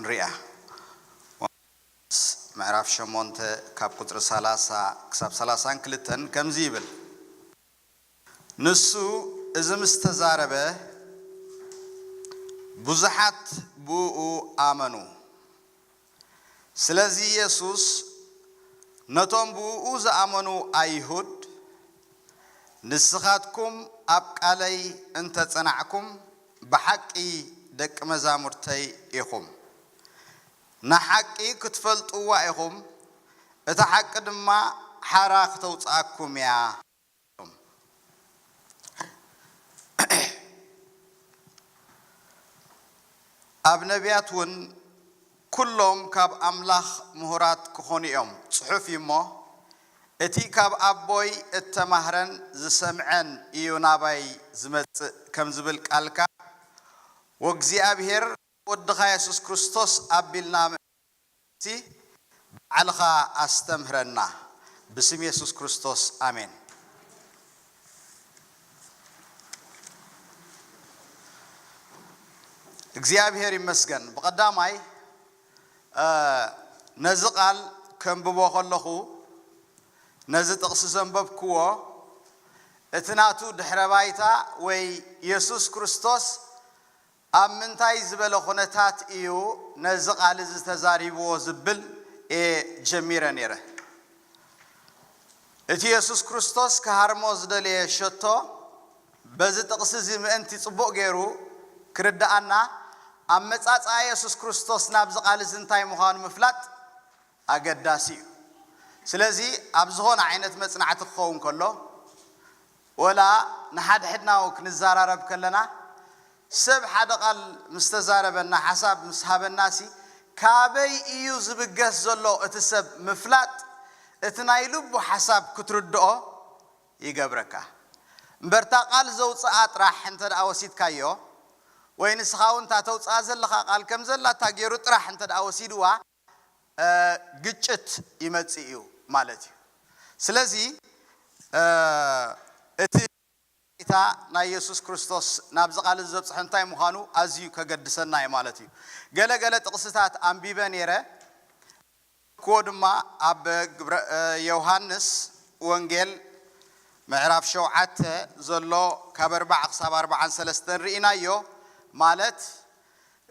ንሪኣ። ምዕራፍ ሸሞንተ ካብ ቁፅሪ ሰላሳ ክሳብ ሰላሳን ክልተን ከምዚ ይብል። ንሱ እዚ ምስ ተዛረበ፣ ብዙሓት ብእኡ ኣመኑ። ስለዚ የሱስ ነቶም ብእኡ ዝኣመኑ ኣይሁድ፣ "ንስኻትኩም ኣብ ቃለይ እንተ ጸናዕኩም፣ ብሓቂ ደቂ መዛሙርተይ ኢኹም። ንሓቂ ክትፈልጥዋ ኢኹም፣ እታ ሓቂ ድማ ሓራ ክተውጽኣኩም እያ." ኣብ ነቢያት እውን፣ "ኩሎም ካብ ኣምላኽ ምሁራት ክኾኑ እዮም" ጽሑፍ እዩ እሞ፣ "እቲ ካብ ኣቦይ እተማህረን ዝሰምዐን እዩ ናባይ ዝመጽእ" ከም ዝብል ቃልካ፣ ወእግዚኣብሔር ወድኻ የሱስ ክርስቶስ ኣቢልና ምእንቲ ባዕልኻ ኣስተምህረና። ብስም የሱስ ክርስቶስ፣ ኣሜን። እግዚኣብሔር ይመስገን። ብቐዳማይ፣ እ፣ ነዚ ቃል ከንብቦ ከለኹ፣ ነዚ ጥቕሲ ዘንበብክዎ፣ እቲ ናቱ ድሕረ ባይታ ወይ የሱስ ክርስቶስ ኣብ ምንታይ ዝበለ ኩነታት እዩ ነዚ ቃል እዚ ተዛሪብዎ ዝብል እየ ጀሚረ ነይረ። እቲ የሱስ ክርስቶስ ክሃርሞ ዝደለየ ሸቶ በዚ ጥቕሲ እዚ ምእንቲ ጽቡቕ ገይሩ ክርድኣና፣ ኣመጻጽኣ የሱስ ክርስቶስ ናብዚ ቃል እዚ እንታይ ምዃኑ ምፍላጥ ኣገዳሲ እዩ። ስለዚ ኣብ ዝኾነ ዓይነት መጽናዕቲ ክኸውን ከሎ፣ ወላ ንሓድሕድና እውን ክንዘራረብ ከለና፣ ሰብ ሓደ ቃል ምስ ተዛረበና፣ ሓሳብ ምስ ሃበናሲ፣ ካበይ እዩ ዝብገስ ዘሎ እቲ ሰብ ምፍላጥ፣ እቲ ናይ ልቡ ሓሳብ ክትርድኦ ይገብረካ። እምበርታ ቃል ዘውፅኣ ጥራሕ እንተ ደኣ ወሲድካዮ፣ ወይ ንስኻ እውን እታ ተውፅኣ ዘለኻ ቃል ከም ዘላታ ገይሩ ጥራሕ እንተ ደኣ ወሲድዋ፣ እ፣ ግጭት ይመጽእ እዩ ማለት እዩ። ስለዚ፣ እ፣ እቲ ጌታ ናይ የሱስ ክርስቶስ ናብዚ ቃል እዚ ዘብጽሖ እንታይ ምዃኑ ኣዝዩ ከገድሰና እዩ ማለት እዩ። ገለ ገለ ጥቕስታት ኣንቢበ ነይረ፣ ክዎ ድማ ኣብ ግብረ፣ እ፣ ዮሃንስ ወንጌል ምዕራፍ ሸውዓተ ዘሎ ካብ ኣርባዓ ክሳብ ኣርባዓን ሰለስተን ርኢናዮ። ማለት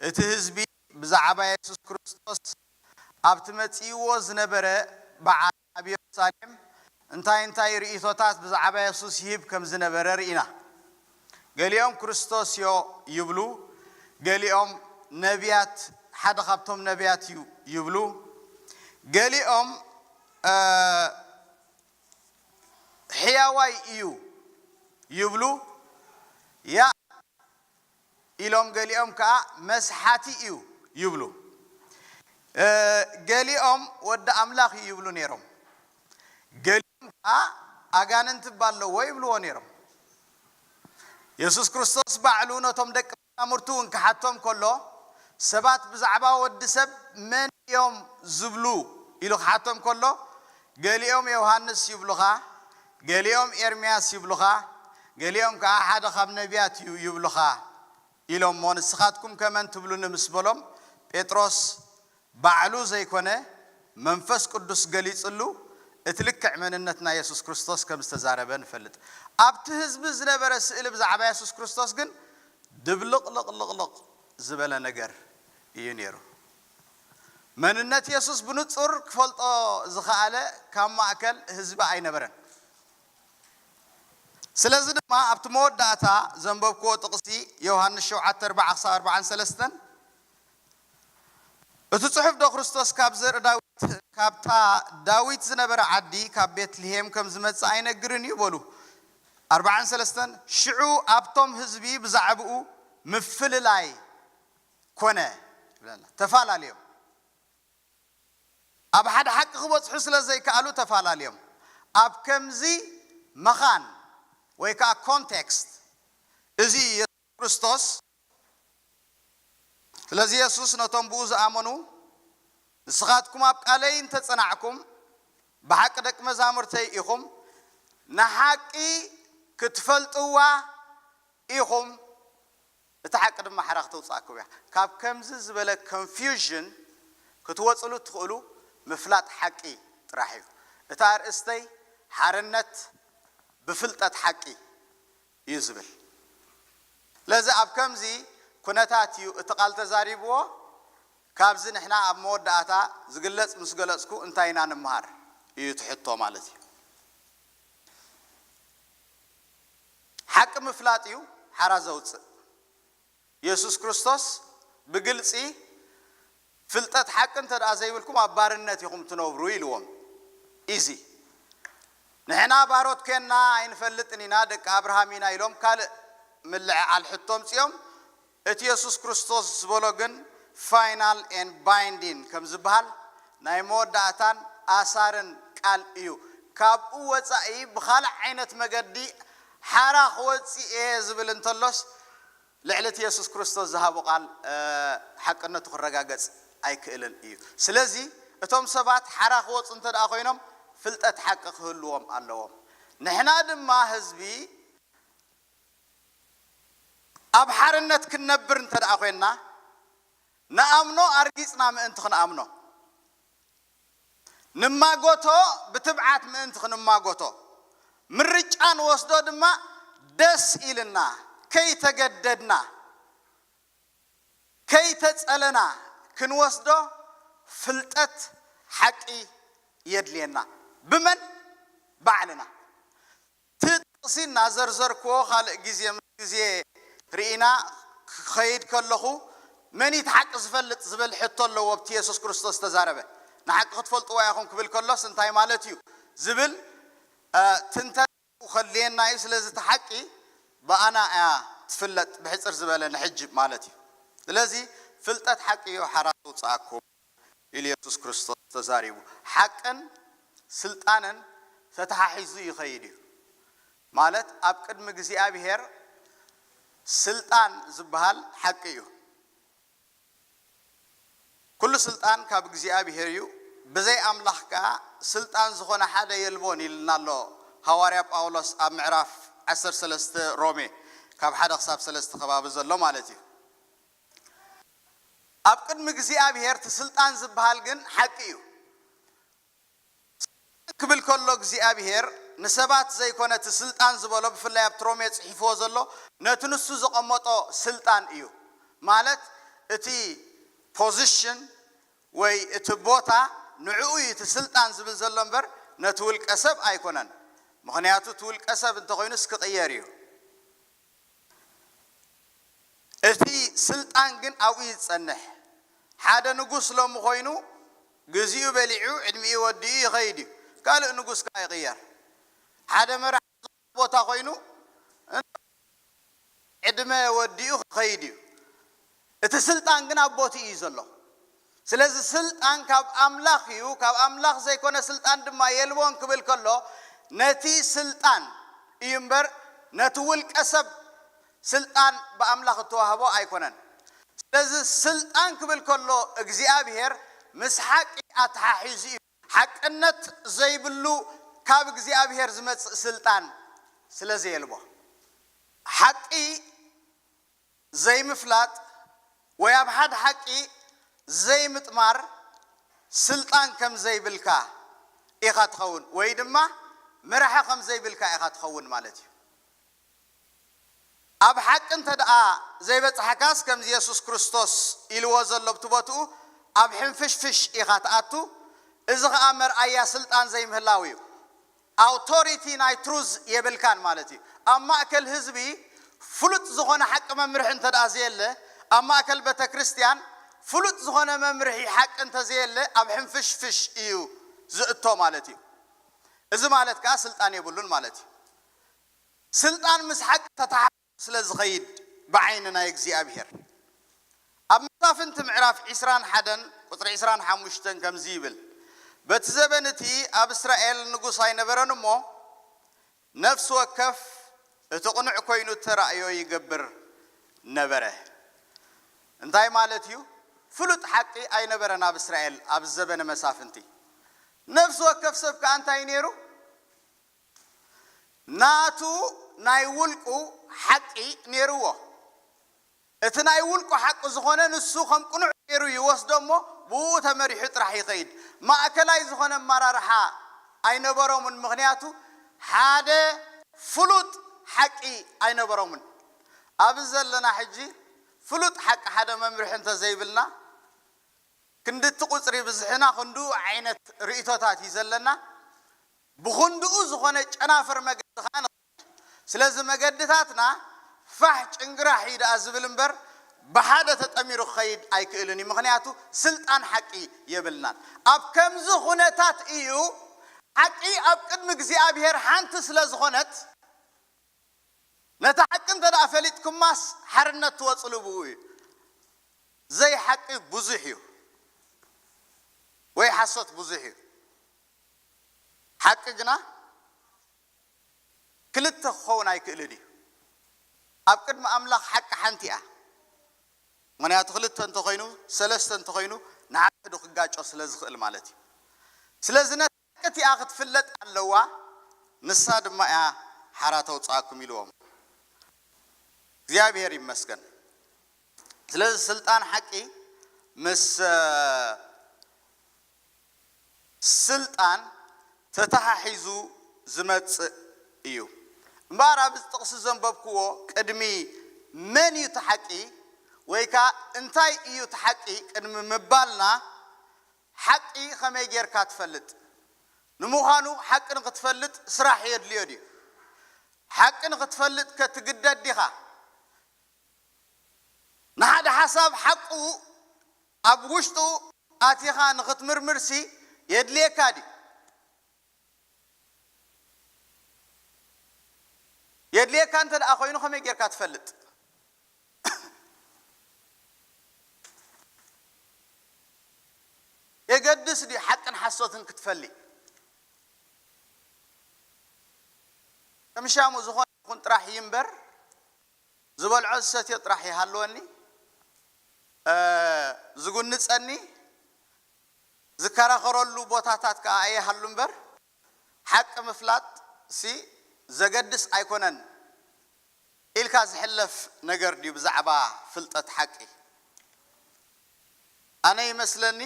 እቲ ህዝቢ ብዛዕባ የሱስ ክርስቶስ ኣብቲ መጺእዎ ዝነበረ በዓል ኣብ የሩሳሌም እንታይ እንታይ ርእይቶታት ብዛዕባ የሱስ ይህብ ከም ዝነበረ ርኢና። ገሊኦም ክርስቶስ እዮ ይብሉ፣ ገሊኦም ነቢያት፣ ሓደ ካብቶም ነቢያት እዩ ይብሉ፣ ገሊኦም፣ እ፣ ሕያዋይ እዩ ይብሉ፣ ያ ኢሎም፣ ገሊኦም ከኣ መስሓቲ እዩ ይብሉ። እ፣ ገሊኦም ወዲ ኣምላኽ እዩ ይብሉ ነይሮም። ገሊኦም ከኣ ኣጋንንቲ እባ ኣለዎ ይብልዎ ነይሮም። የሱስ ክርስቶስ ባዕሉ ነቶም ደቂ መዛሙርቱ እውን ክሓቶም ከሎ፣ ሰባት ብዛዕባ ወዲ ሰብ መን እዮም ዝብሉ ኢሉ ክሓቶም ከሎ፣ ገሊኦም ዮሃንስ ይብሉኻ፣ ገሊኦም ኤርምያስ ይብሉኻ፣ ገሊኦም ከኣ ሓደ ካብ ነቢያት እዩ ይብሉኻ ኢሎሞ፣ ንስኻትኩም ከመን ትብሉኒ ምስ በሎም፣ ጴጥሮስ ባዕሉ ዘይኮነ መንፈስ ቅዱስ ገሊጽሉ እቲ ልክዕ መንነት ናይ የሱስ ክርስቶስ ከም ዝተዛረበ ንፈልጥ። ኣብቲ ህዝቢ ዝነበረ ስእሊ ብዛዕባ የሱስ ክርስቶስ ግን ድብልቕልቕልቕልቕ ዝበለ ነገር እዩ ነይሩ። መንነት የሱስ ብንጹር ክፈልጦ ዝኸኣለ ካብ ማእከል ህዝቢ ኣይነበረን። ስለዚ ድማ ኣብቲ መወዳእታ ዘንበብክዎ ጥቕሲ ዮሃንስ ሸውዓተ ኣርባዓ ክሳብ ኣርባዓን ሰለስተን፣ እቲ ጽሑፍ ዶ ክርስቶስ ካብ ዘርኢ ዳዊት፣ ካብታ ዳዊት ዝነበረ ዓዲ ካብ ቤትልሄም ከም ዝመጽእ ኣይነግርን እዩ በሉ። ኣርባዓን ሰለስተን፣ ሽዑ ኣብቶም ህዝቢ ብዛዕባኡ ምፍልላይ ኮነ ይብለና። ተፈላለዮም። ኣብ ሓደ ሓቂ ክበጽሑ ስለ ዘይከኣሉ ተፈላለዮም። ኣብ ከምዚ መኻን ወይ ከኣ ኮንቴክስት እዚ የሱስ ክርስቶስ፣ ስለዚ የሱስ ነቶም ብኡ ዝኣመኑ፣ "ንስኻትኩም ኣብ ቃለይ እንተ ጸናዕኩም፣ ብሓቂ ደቂ መዛሙርተይ ኢኹም፣ ንሓቂ ክትፈልጥዋ ኢኹም" እቲ ሓቂ ድማ ሓራ ክተውፅኣኩም እያ። ካብ ከምዚ ዝበለ ኮንፊውዥን ክትወፅሉ እትኽእሉ ምፍላጥ ሓቂ ጥራሕ እዩ። እታ ኣርእስተይ ሓርነት ብፍልጠት ሓቂ እዩ ዝብል። ስለዚ ኣብ ከምዚ ኩነታት እዩ እቲ ቃል ተዛሪብዎ። ካብዚ ንሕና ኣብ መወዳእታ ዝግለጽ ምስ ገለጽኩ እንታይ ኢና ንምሃር እዩ እቲ ሕቶ ማለት እዩ። ሓቂ ምፍላጥ እዩ ሓራ ዘውፅእ። የሱስ ክርስቶስ ብግልፂ ፍልጠት ሓቂ እንተ ደኣ ዘይብልኩም ኣብ ባርነት ኢኹም ትነብሩ ኢልዎም። ኢዚ ንሕና ባሮት ኬንና ኣይንፈልጥን ኢና፣ ደቂ ኣብርሃም ኢና ኢሎም ካልእ ምልዕዓል ሕቶ ኣምፅኦም። እቲ የሱስ ክርስቶስ ዝበሎ ግን ፋይናል ኤን ባይንዲን ከም ዝበሃል ናይ መወዳእታን ኣሳርን ቃል እዩ። ካብኡ ወፃኢ ብኻልእ ዓይነት መገዲ ሓራ ክወፅእ እየ ዝብል እንተሎስ ልዕሊ እቲ የሱስ ክርስቶስ ዝሃቦ ቃል ሓቅነቱ ክረጋገጽ ኣይክእልን እዩ። ስለዚ እቶም ሰባት ሓራ ክወፁ እንተ ደኣ ኮይኖም ፍልጠት ሓቂ ክህልዎም ኣለዎም። ንሕና ድማ ህዝቢ ኣብ ሓርነት ክንነብር እንተ ደኣ ኮይንና ንኣምኖ ኣርጊጽና ምእንቲ ክንኣምኖ ንማጎቶ ብትብዓት ምእንቲ ክንማጎቶ ምርጫ ንወስዶ ድማ ደስ ኢልና ከይተገደድና ከይተጸለና ክንወስዶ ፍልጠት ሓቂ የድልየና። ብመን? ባዕልና። እቲ ጥቕሲ እናዘርዘርክዎ ካልእ ግዜ ምስ ግዜ ርኢና ክኸይድ ከለኹ መን እቲ ሓቂ ዝፈልጥ ዝብል ሕቶ ኣለዎ ኣብቲ የሱስ ክርስቶስ ዝተዛረበ። ንሓቂ ክትፈልጥዋ ኢኹም ክብል ከሎስ እንታይ ማለት እዩ ዝብል ትንተ ከድልየና እዩ። ስለዚ እቲ ሓቂ ብኣና እያ ትፍለጥ ብሕፅር ዝበለ ንሕጂ ማለት እዩ። ስለዚ ፍልጠት ሓቂ እዩ ሓራ ዘውፅኣኩም ኢሉ የሱስ ክርስቶስ ተዛሪቡ። ሓቅን ስልጣንን ተተሓሒዙ ይኸይድ እዩ። ማለት ኣብ ቅድሚ እግዚኣብሔር ስልጣን ዝበሃል ሓቂ እዩ። ኩሉ ስልጣን ካብ እግዚኣብሔር እዩ፣ ብዘይ ኣምላኽ ከኣ ስልጣን ዝኾነ ሓደ የልቦን ኢልና ኣሎ ሃዋርያ ጳውሎስ ኣብ ምዕራፍ ዓሰርተ ሰለስተ ሮሜ ካብ ሓደ ክሳብ ሰለስተ ከባቢ ዘሎ ማለት እዩ። ኣብ ቅድሚ እግዚኣብሔር እቲ ስልጣን ዝበሃል ግን ሓቂ እዩ። ክብል ከሎ እግዚኣብሔር ንሰባት ዘይኮነ እቲ ስልጣን ዝበሎ ብፍላይ ኣብቲ ሮሜ ጽሒፍዎ ዘሎ ነቲ ንሱ ዘቐመጦ ስልጣን እዩ። ማለት እቲ ፖዚሽን ወይ እቲ ቦታ ንዕኡ እዩ እቲ ስልጣን ዝብል ዘሎ እምበር ነቲ ውልቀ ሰብ ኣይኮነን። ምኽንያቱ እቲ ውልቀ ሰብ እንተኾይኑስ ክቕየር እዩ። እቲ ስልጣን ግን ኣብኡ እዩ ዝጸንሕ። ሓደ ንጉስ ሎሚ ኮይኑ ግዚኡ በሊዑ ዕድሚኡ ወዲኡ ይኸይድ እዩ። ካልእ ንጉስ ከኣ ይቕየር። ሓደ መራሕ ቦታ ኮይኑ ዕድመ ወዲኡ ክኸይድ እዩ። እቲ ስልጣን ግን ኣብ ቦትኡ እዩ ዘሎ። ስለዚ ስልጣን ካብ ኣምላኽ እዩ፣ ካብ ኣምላኽ ዘይኮነ ስልጣን ድማ የልቦን ክብል ከሎ ነቲ ስልጣን እዩ እምበር ነቲ ውልቀ ሰብ ስልጣን ብኣምላኽ እተዋህቦ ኣይኮነን። ስለዚ ስልጣን ክብል ከሎ እግዚኣብሔር ምስ ሓቂ ኣተሓሒዙ እዩ። ሓቅነት ዘይብሉ ካብ እግዚኣብሔር ዝመጽእ ስልጣን ስለ ዘየልቦ ሓቂ ዘይምፍላጥ ወይ ኣብ ሓደ ሓቂ ዘይምጥማር ስልጣን ከም ዘይብልካ ኢኻ ትኸውን ወይ ድማ መራሒ ከም ዘይብልካ ኢኻ ትኸውን ማለት እዩ። ኣብ ሓቂ እንተ ደኣ ዘይበጻሕካስ ከምዚ የሱስ ክርስቶስ ኢልዎ ዘሎ ኣብቲ ቦትኡ ኣብ ሕንፍሽፍሽ ኢኻ ትኣቱ። እዚ ኸኣ መርኣያ ስልጣን ዘይምህላው እዩ። ኣውቶሪቲ ናይ ትሩዝ የብልካን ማለት እዩ። ኣብ ማእከል ህዝቢ ፍሉጥ ዝኾነ ሓቂ መምርሒ እንተ ደኣ ዘየለ ኣብ ማእከል ቤተ ክርስቲያን ፍሉጥ ዝኾነ መምርሒ ሓቂ እንተ ዘየለ ኣብ ሕንፍሽፍሽ እዩ ዝእቶ ማለት እዩ። እዚ ማለት ከኣ ስልጣን የብሉን ማለት እዩ። ስልጣን ምስ ሓቂ ተተሓ ስለ ዝኸይድ ብዓይኒ ናይ እግዚኣብሔር ኣብ መሳፍንቲ ምዕራፍ ዕስራን ሓደን ቁፅሪ ዕስራን ሓሙሽተን ከምዚ ይብል፣ በቲ ዘበን እቲ ኣብ እስራኤል ንጉስ ኣይነበረን እሞ ነፍሲ ወከፍ እቲ ቅኑዕ ኮይኑ እተራእዮ ይገብር ነበረ። እንታይ ማለት እዩ? ፍሉጥ ሓቂ ኣይነበረን ኣብ እስራኤል ኣብ ዘበነ መሳፍንቲ። ነፍሲ ወከፍ ሰብ ከኣ እንታይ ነይሩ? ናቱ ናይ ውልቁ ሓቂ ነይርዎ። እቲ ናይ ውልቁ ሓቂ ዝኾነ ንሱ ከም ቅኑዕ ገይሩ ይወስዶ እሞ ብኡ ተመሪሑ ጥራሕ ይኸይድ። ማእከላይ ዝኾነ ኣመራርሓ ኣይነበሮምን። ምኽንያቱ ሓደ ፍሉጥ ሓቂ ኣይነበሮምን። ኣብዚ ዘለና ሕጂ ፍሉጥ ሓቂ ሓደ መምርሒ እንተዘይብልና ክንድቲ ቁፅሪ ብዝሕና ክንድኡ ዓይነት ርእቶታት እዩ ዘለና። ብኽንድኡ ዝኾነ ጨናፍር መገዲ ከዓ ንኸይድ። ስለዚ መገድታትና ፋሕ ጭንግራሕ እዩ ደኣ ዝብል እምበር ብሓደ ተጠሚሩ ክኸይድ ኣይክእልን እዩ። ምኽንያቱ ስልጣን ሓቂ የብልናን። ኣብ ከምዚ ኩነታት እዩ ሓቂ ኣብ ቅድሚ እግዚኣብሔር ሓንቲ ስለ ዝኾነት ነቲ ሓቂ እንተ ደኣ ፈሊጥኩማስ ሓርነት ትወፅሉ ብኡ እዩ። ዘይሓቂ ብዙሕ እዩ ወይ ሓሶት ብዙሕ እዩ። ሓቂ ግና ክልተ ክኸውን ኣይክእልን እዩ። ኣብ ቅድሚ ኣምላኽ ሓቂ ሓንቲ እያ። ምኽንያቱ ክልተ እንተኾይኑ ሰለስተ እንተኾይኑ ንሓድሕዱ ክጋጮ ስለ ዝኽእል ማለት እዩ። ስለዚ ነታ ሓቂ እቲኣ ክትፍለጥ ኣለዋ፣ ንሳ ድማ እያ ሓራ ተውፅኣኩም ኢልዎም። እግዚኣብሔር ይመስገን። ስለዚ ስልጣን ሓቂ ምስ ስልጣን ተተሓሒዙ ዝመፅእ እዩ። እምበኣር ኣብዚ ጥቕሲ ዘንበብክዎ ቅድሚ መን እዩ እቲ ሓቂ ወይ ከዓ እንታይ እዩ እቲ ሓቂ ቅድሚ ምባልና ሓቂ ከመይ ጌርካ ትፈልጥ? ንምዃኑ ሓቂ ንክትፈልጥ ስራሕ የድልዮ ድዩ? ሓቂ ንክትፈልጥ ከ ትግደድ ዲኻ? ንሓደ ሓሳብ ሓቁ ኣብ ውሽጡ ኣቲኻ ንክትምርምርሲ የድልየካ ድዩ? የድልየካ እንተ ደኣ ኮይኑ ከመይ ጌርካ ትፈልጥ? የገድስ ድዩ ሓቅን ሓሶትን ክትፈሊ? ከም ሻሙ ዝኾነ ይኹን ጥራሕ እዩ እምበር ዝበልዖ ዝሰትዮ ጥራሕ ይሃልወኒ፣ ዝጉንፀኒ ዝከራኸረሉ ቦታታት ከዓ ኣይሃሉ እምበር ሓቂ ምፍላጥ ሲ ዘገድስ ኣይኮነን ኢልካ ዝሕለፍ ነገር ድዩ ብዛዕባ ፍልጠት ሓቂ? ኣነ ይመስለኒ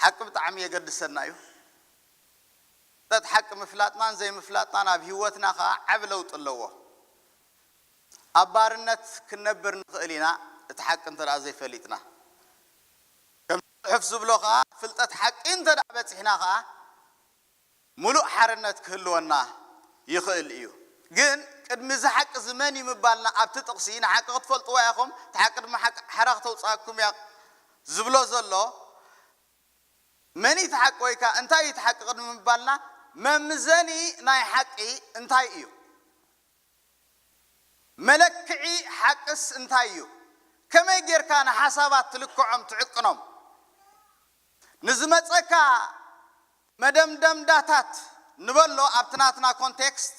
ሓቂ ብጣዕሚ የገድሰና እዩ። ፍልጠት ሓቂ ምፍላጥናን ዘይምፍላጥናን ኣብ ህይወትና ከዓ ዓብ ለውጢ ኣለዎ። ኣብ ባርነት ክንነብር ንኽእል ኢና እቲ ሓቂ እንተ ዘይፈሊጥና። ከም ጽሑፍ ዝብሎ ከዓ ፍልጠት ሓቂ እንተ በፂሕና ከዓ ሙሉእ ሓርነት ክህልወና ይኽእል እዩ። ግን ቅድሚ እዚ ሓቂ እዚ መን እዩ ምባልና ኣብቲ ጥቕሲ ንሓቂ ክትፈልጥዋ ኢኹም፣ እቲ ሓቂ ድማ ሓራ ክተውፅኣኩም እያ ዝብሎ ዘሎ መን እዩ እቲ ሓቂ ወይ ከዓ እንታይ እዩ እቲ ሓቂ ቅድሚ ምባልና መምዘኒ ናይ ሓቂ እንታይ እዩ? መለክዒ ሓቅስ እንታይ እዩ? ከመይ ጌርካ ንሓሳባት ትልክዖም ትዕቅኖም? ንዝመፀካ መደምደምዳታት ንበሎ ኣብቲ ናትና ኮንቴክስት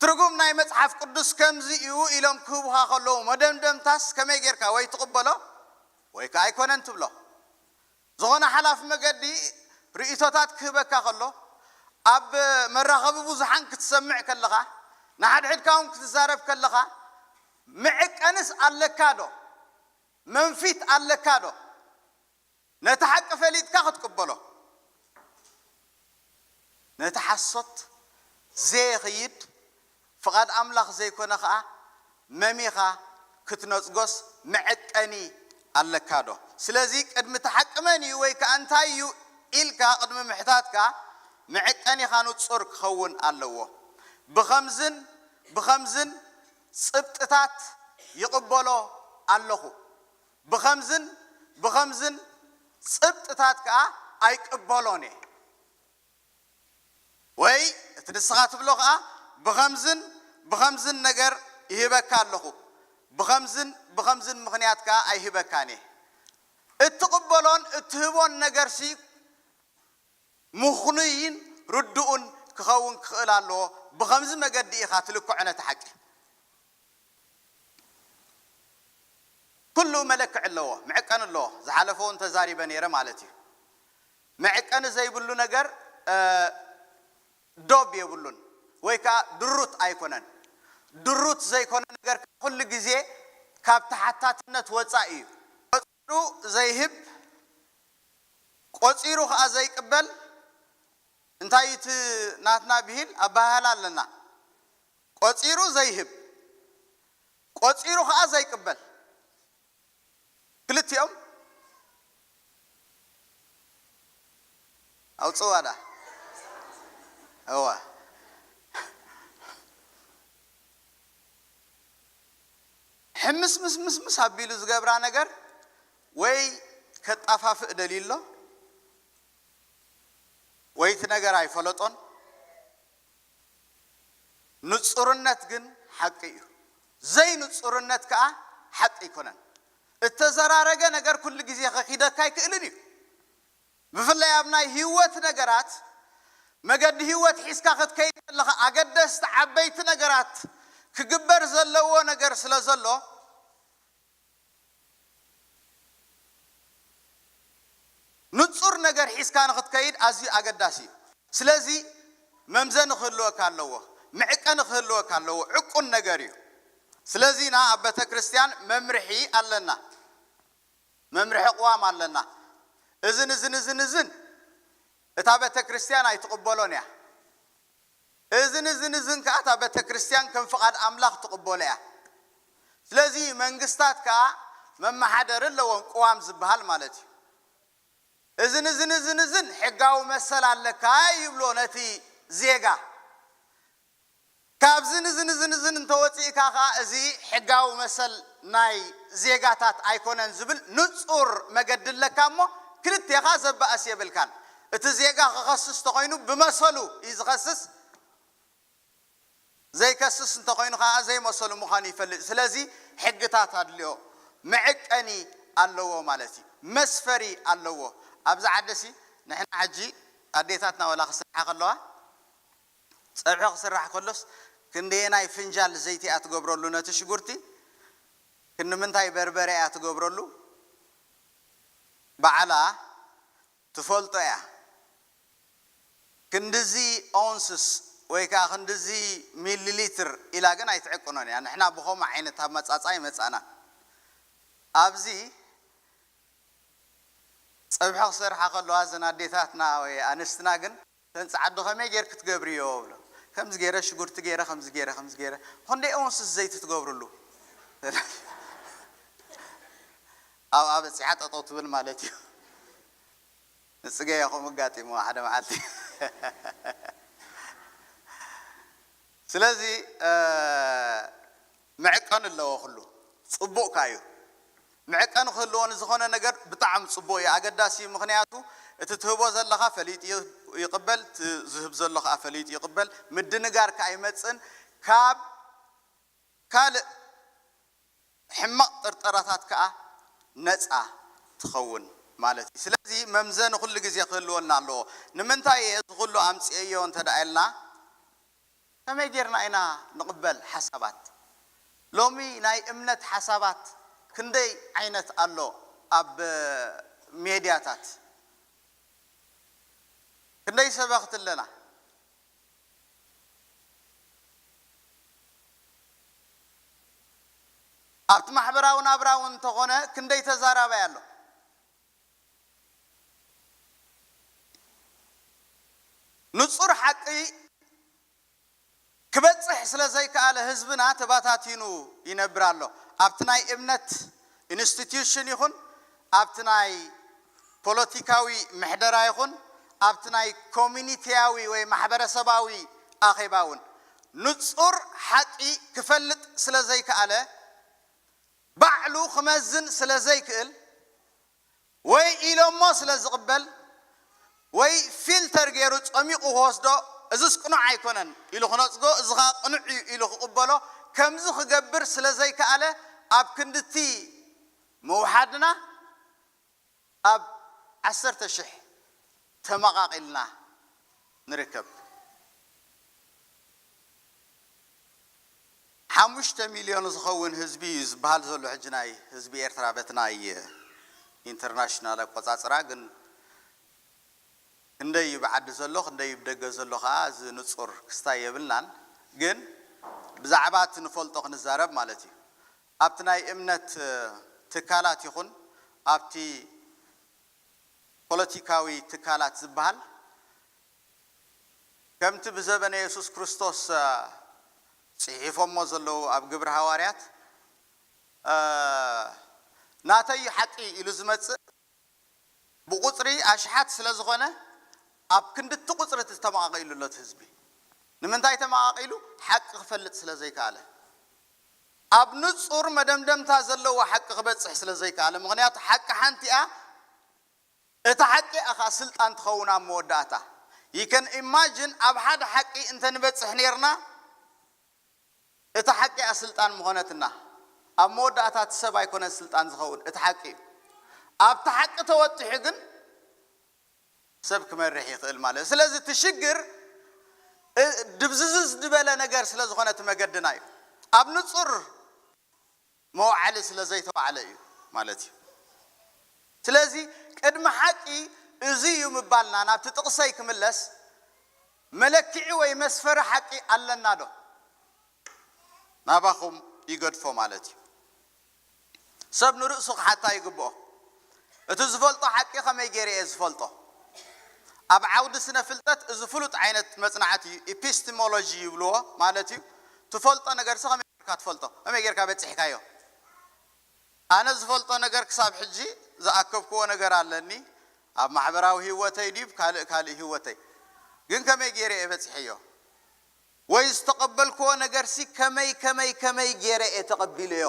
ትርጉም ናይ መፅሓፍ ቅዱስ ከምዚ እዩ ኢሎም ክህቡኻ ከለዉ መደምደምታስ ከመይ ጌርካ ወይ ትቕበሎ ወይ ከዓ ኣይኮነን ትብሎ? ዝኾነ ሓላፊ መገዲ ርእቶታት ክህበካ ከሎ ኣብ መራኸቢ ብዙሓን ክትሰምዕ ከለኻ ንሓድሕድካ እውን ክትዛረብ ከለኻ ምዕቀንስ ኣለካ ዶ? መንፊት ኣለካ ዶ? ነቲ ሓቂ ፈሊጥካ ክትቅበሎ ነቲ ሓሶት ዘየኽይድ ፍቓድ ኣምላኽ ዘይኮነ ኸዓ መሚኻ ክትነፅጎስ መዐቀኒ ኣለካ ዶ? ስለዚ ቅድሚ እቲ ሓቂ መን እዩ ወይ ከዓ እንታይ እዩ ኢልካ ቅድሚ ምሕታትካ መዐቀኒኻ ንፁር ክኸውን ኣለዎ። ብኸምዝን ብኸምዝን ፅብጥታት ይቕበሎ ኣለኹ። ብኸምዝን ብኸምዝን ፅብጥታት ከዓ ኣይቅበሎን እየ። ወይ እቲ ንስኻ ትብሎ ከዓ ብኸምዝን ብኸምዝን ነገር ይህበካ ኣለኹ፣ ብኸምዝን ብኸምዝን ምኽንያት ከዓ ኣይህበካን እየ። እትቕበሎን እትህቦን ነገርሲ ምኽኑይን ርዱእን ክኸውን ክኽእል ኣለዎ። ብኸምዚ መገዲ ኢኻ ትልክዖ ነቲ ሓቂ። ኩሉ መለክዒ ኣለዎ፣ መዐቀኒ ኣለዎ። ዝሓለፈ እውን ተዛሪበ ነይረ ማለት እዩ። መዐቀኒ ዘይብሉ ነገር እ፣ ዶብ የብሉን ወይ ከዓ ድሩት ኣይኮነን። ድሩት ዘይኮነ ነገር ኩሉ ግዜ ካብ ተሓታትነት ወጻኢ እዩ። ቆጺሩ ዘይህብ፣ ቆጺሩ ከኣ ዘይቅበል፣ እንታይ እዩ እቲ ናትና ብሂል ኣበሃህላ ኣለና። ቆጺሩ ዘይህብ፣ ቆጺሩ ከኣ ዘይቅበል። ክልቲኦም ኣውጽዋ ዳ። እዋ። ሕምስ ምስ ምስ ምስ ኣቢሉ ዝገብራ ነገር ወይ ከጣፋፍእ ደልዩ ኣሎ፣ ወይ እቲ ነገር ኣይፈለጦን። ንጹርነት ግን ሓቂ እዩ። ዘይንጹርነት ከኣ ሓቂ ኣይኮነን። እተዘራረገ ነገር ኩሉ ግዜ ከኺደካ ኣይክእልን እዩ። ብፍላይ ኣብ ናይ ህይወት ነገራት፣ መገዲ ህይወት ሒዝካ ክትከይድ ከለኻ፣ ኣገደስቲ ዓበይቲ ነገራት ክግበር ዘለዎ ነገር ስለ ዘሎ፣ ንጹር ነገር ሒዝካ ንኽትከይድ ኣዝዩ ኣገዳሲ እዩ። ስለዚ መምዘኒ ክህልወካ ኣለዎ፣ መዕቀኒ ክህልወካ ኣለዎ። ዕቁን ነገር እዩ። ስለዚ ና ኣብ ቤተ ክርስቲያን መምርሒ ኣለና፣ መምርሒ ቅዋም ኣለና። እዝን እዝን እዝን እዝን እታ ቤተ ክርስቲያን ኣይትቕበሎን እያ። እዝን እዝን እዝን ከኣ እታ ቤተ ክርስቲያን ከም ፍቓድ ኣምላኽ ትቕበሎ እያ። ስለዚ መንግስታት ከኣ መመሓደሪ ኣለዎም፣ ቅዋም ዝበሃል ማለት እዩ። እዝን እዝን እዝን እዝን ሕጋዊ መሰል ኣለካ ይብሎ ነቲ ዜጋ። ካብዝን እዝን እዝን እዝን እንተወፂእካ ከኣ እዚ ሕጋዊ መሰል ናይ ዜጋታት ኣይኮነን ዝብል ንጹር መገዲ ኣለካ እሞ ክልቴኻ ዘባእስ የብልካን። እቲ ዜጋ ክኸስስ ተኾይኑ ብመሰሉ እዩ ዝኸስስ፣ ዘይከስስ እንተኾይኑ ከኣ ዘይመሰሉ ምዃኑ ይፈልጥ። ስለዚ ሕግታት ኣድልዮ፣ መዕቀኒ ኣለዎ ማለት እዩ፣ መስፈሪ ኣለዎ። ኣብዚ ዓዲሲ ንሕና ሕጂ ኣዴታትና ወላ ክስርሓ ከለዋ፣ ጸብሒ ክስራሕ ከሎስ ክንደየናይ ፍንጃል ዘይቲ እያ ትገብረሉ ነቲ ሽጉርቲ፣ ክንምንታይ በርበረ እያ ትገብረሉ፣ ባዕላ ትፈልጦ እያ። ክንድዚ ኦንስስ ወይ ከኣ ክንድዚ ሚሊ ሊትር ኢላ ግን ኣይትዕቅኖን እያ። ንሕና ብኸምኡ ዓይነት ኣመጻጽኣ ይመጻና። ኣብዚ ጸብሒ ክሰርሓ ከለዋ እዘን ኣዴታትና ወይ ኣንስትና ግን፣ "እተን ጸዓዱ ከመይ ጌርክ ትገብርዮ?" ብሎ፣ "ከምዚ ገይረ ሽጉርቲ ገይረ፣ ከምዚ ገይረ፣ ከምዚ ገይረ።" "ክንደይ ኦንስስ ዘይቲ ትገብርሉ?" ኣብኣ በጺሓ ጠጠው ትብል ማለት እዩ። ንጽገ እያ ከምኡ ኣጋጢምዋ ሓደ መዓልቲ። ስለዚ፣ እ፣ መዕቀኒ ኣለዎ ኩሉ። ጽቡቕ ከኣ እዩ። መዕቀኒ ክህልዎ ንዝኾነ ነገር ብጣዕሚ ጽቡቕ እዩ፣ ኣገዳሲ እዩ። ምኽንያቱ እቲ ትህቦ ዘለኻ ፈሊጡ ይ-፣ ይቕበል፣ እቲ ዝህብ ዘሎ ከኣ ፈሊጡ ይቕበል። ምድንጋር ከኣ ኣይመጽእን። ካብ ካልእ ሕማቕ ጥርጠራታት ከኣ ነጻ ትኸውን ማለት እዩ። ስለዚ መምዘኒ ኩሉ ግዜ ክህልወና ኣለዎ። ንምንታይ እየ እዚ ኩሉ ኣምጽኤዮ እንተ ደኣ ኢልና፣ ከመይ ጌርና ኢና ንቕበል ሓሳባት? ሎሚ ናይ እምነት ሓሳባት ክንደይ ዓይነት ኣሎ ኣብ ሜድያታት? ክንደይ ሰበኽቲ ኣለና? ኣብቲ ማሕበራዊ ናብራ እውን እንተኾነ ክንደይ ተዛራባይ ኣሎ። ንጹር ሓቂ ክበጽሕ ስለ ዘይከኣለ ህዝብና ተባታቲኑ ይነብር ኣሎ። ኣብቲ ናይ እምነት ኢንስቲትዩሽን ይኹን፣ ኣብቲ ናይ ፖለቲካዊ ምሕደራ ይኹን፣ ኣብቲ ናይ ኮሚኒቲያዊ ወይ ማሕበረሰባዊ ኣኼባ እውን ንጹር ሓቂ ክፈልጥ ስለ ዘይከኣለ፣ ባዕሉ ክመዝን ስለ ዘይክእል፣ ወይ ኢሎሞ ስለ ዝቕበል፣ ወይ ፊልተር ገይሩ ጸሚቑ ክወስዶ፣ "እዝስ ቅኑዕ ኣይኮነን" ኢሉ ክነጽጎ፣ "እዚ ኸኣ ቅኑዕ እዩ" ኢሉ ክቕበሎ፣ ከምዚ ክገብር ስለ ዘይከኣለ፣ ኣብ ክንድቲ ምውሓድና ኣብ ዓሰርተ ሽሕ ተመቓቒልና ንርከብ። ሓሙሽተ ሚልዮን ዝኸውን ህዝቢ እዩ ዝበሃል ዘሎ ሕጂ ናይ ህዝቢ ኤርትራ በቲ ናይ ኢንተርናሽናል ኣቆጻጽራ። ግን ክንደይ እዩ ብዓዲ ዘሎ፣ ክንደይ እዩ ብደገ ዘሎ ከኣ እዚ ንጹር ክስታይ የብልናን። ግን ብዛዕባ እቲ ንፈልጦ ክንዛረብ ማለት እዩ። ኣብቲ ናይ እምነት ትካላት ይኹን ኣብቲ ፖለቲካዊ ትካላት ዝበሃል ከምቲ ብዘበነ የሱስ ክርስቶስ ጽሒፎሞ ዘለዉ ኣብ ግብሪ ሃዋርያት ናተይ ሓቂ ኢሉ ዝመጽእ ብቁፅሪ ኣሽሓት ስለ ዝኾነ ኣብ ክንድቲ ቁፅሪ እቲ ተመቓቒሉ ኣሎ እቲ ህዝቢ። ንምንታይ ተመቓቒሉ? ሓቂ ክፈልጥ ስለ ዘይከኣለ፣ ኣብ ንፁር መደምደምታ ዘለዎ ሓቂ ክበፅሕ ስለ ዘይከኣለ። ምኽንያቱ ሓቂ ሓንቲ እያ፣ እታ ሓቂ እያ ከዓ ስልጣን ትኸውን ኣብ መወዳእታ። You can imagine ኣብ ሓደ ሓቂ እንተንበፅሕ ነይርና እታ ሓቂ እያ ስልጣን ምኾነትና። ኣብ መወዳእታ እቲ ሰብ ኣይኮነን ስልጣን ዝኸውን፣ እቲ ሓቂ እዩ። ኣብቲ ሓቂ ተወጢሑ ግን ሰብ ክመርሕ ይኽእል ማለት እዩ። ስለዚ እቲ ሽግር ድብዝዝዝ ዝበለ ነገር ስለ ዝኾነ እቲ መገድና እዩ። ኣብ ንፁር መውዓሊ ስለ ዘይተዋዕለ እዩ ማለት እዩ። ስለዚ ቅድሚ ሓቂ እዚ እዩ ምባልና ናብቲ ጥቕሰይ ክምለስ መለክዒ ወይ መስፈሪ ሓቂ ኣለና ዶ? ናባኹም ይገድፎ ማለት እዩ። ሰብ ንርእሱ ክሓታ ይግብኦ። እቲ ዝፈልጦ ሓቂ ከመይ ገይረ እየ ዝፈልጦ? ኣብ ዓውዲ ስነ ፍልጠት እዚ ፍሉጥ ዓይነት መጽናዕቲ እዩ፣ ኢፒስቲሞሎጂ ይብልዎ ማለት እዩ። ትፈልጦ ነገርሲ ከመይ ጌርካ ትፈልጦ? ከመይ ጌርካ በጺሕካዮ? ኣነ ዝፈልጦ ነገር ክሳብ ሕጂ ዝኣከብክዎ ነገር ኣለኒ፣ ኣብ ማሕበራዊ ህይወተይ ድዩ ካልእ ካልእ ህይወተይ ግን ከመይ ገይረ እየ በጺሐዮ? ወይ ዝተቐበልክዎ ነገርሲ ከመይ ከመይ ከመይ ገይረ እየ ተቐቢለዮ?